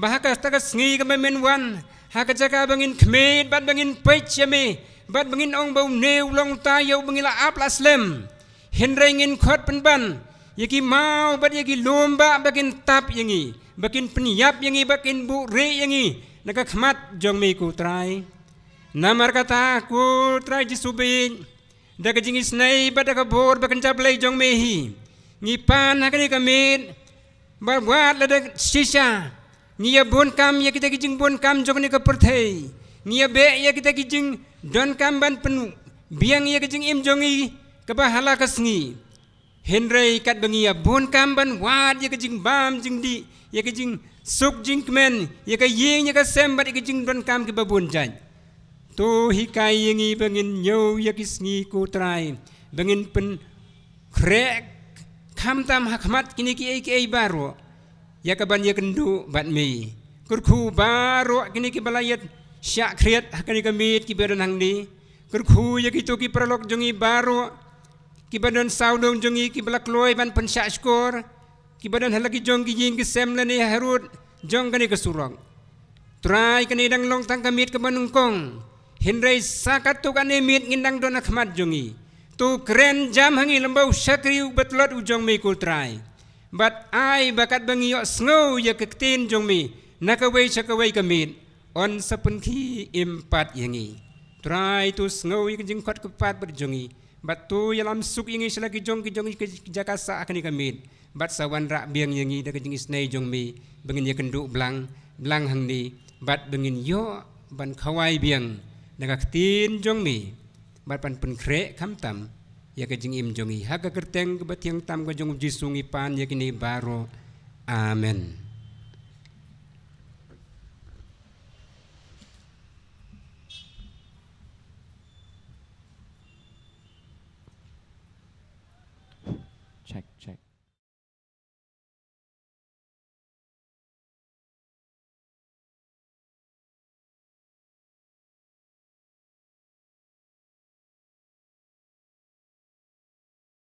Ba ha kata ka sngi kaba men wan, ha ka jaka ba ngin khmih bad ba ngin peit ïa me bad ba ngin ong ba une u long uta ïa uba ngi la ap la slem. Hynrei ngin khot pynban ïa ki maw bad ïa ki lum ba ba kin tap ïa ngi, ba kin pynïap ïa ngi, ba kin buhrieh ïa ngi na ka khmat jong me ko Trai. Namar kata ko Trai Jisu ba ïeit, da ka jingisynei bad da ka bor ba kynja blei jong me hi, ngi pan ha kane ka miet. Bad wat lada shisha ngi ïa bun kam ïa kita ki jingbun kam jong kane ka pyrthei, ngi ïa beh ïa kita ki jingdonkam ban pynbiang ïa ka jingim jong ngi kaba ha la ka sngi. Hynrei katba ngi ïa bun kam ban wad ïa ka jingbam jingdih, ïa ka jingsuk jingkmen, ïa ka ïing ïa ka sem bad ïa ka jingdonkam kiba bun jait, to hikai ïa ngi ba ngin ñiew ïa ki sngi ko Trai ba ngin pynkhreh khamtam ha khmat kine kiei kiei baroh ïa kaban ïakynduh bad me. Kyrkhu baroh kine kiba la ïa shah khriat ha kane ka miet kiba don hangne. Kyrkhu ïa kito ki paralok jong ngi baroh kiba don sawdong jong ngi kiba la kloi ban pynshah shkor, kiba don ha la ki jong ki ïing ki sem lane harud jong kane ka surok. Trai, kane dang long tang ka miet kaba nyngkong, hynrei sa katto katne miet ngin dang don ha khmat jong ngi. To kren jam ha ngi lyngba u shakri uba tlot u jong me ko Trai. Bad ai ba katba ngi ïohsngew ïa ka ktien jong me na kawei sha kawei ka miet, yn sa pynkhie im pat ïa ngi. Trai, to sngew ïa ka jingkhot kyrpad bad jong ngi, bad to ïalam suk ïa ngi sha la ki jong ki jong ki jaka sah ha kane ka miet. Bad sa wanrah biang ïa ngi da ka jingisynei jong me ba ngin ïakynduh blang blang hangne, bad ba ngin ïoh ban khawai biang da ka ktien jong me, bad ban pynkhreh khamtam ïa ka jingim jong ngi. Ha ka kyrteng kaba thiang tam ka jong u Jisu ngi pan ïa kine baroh. Amen.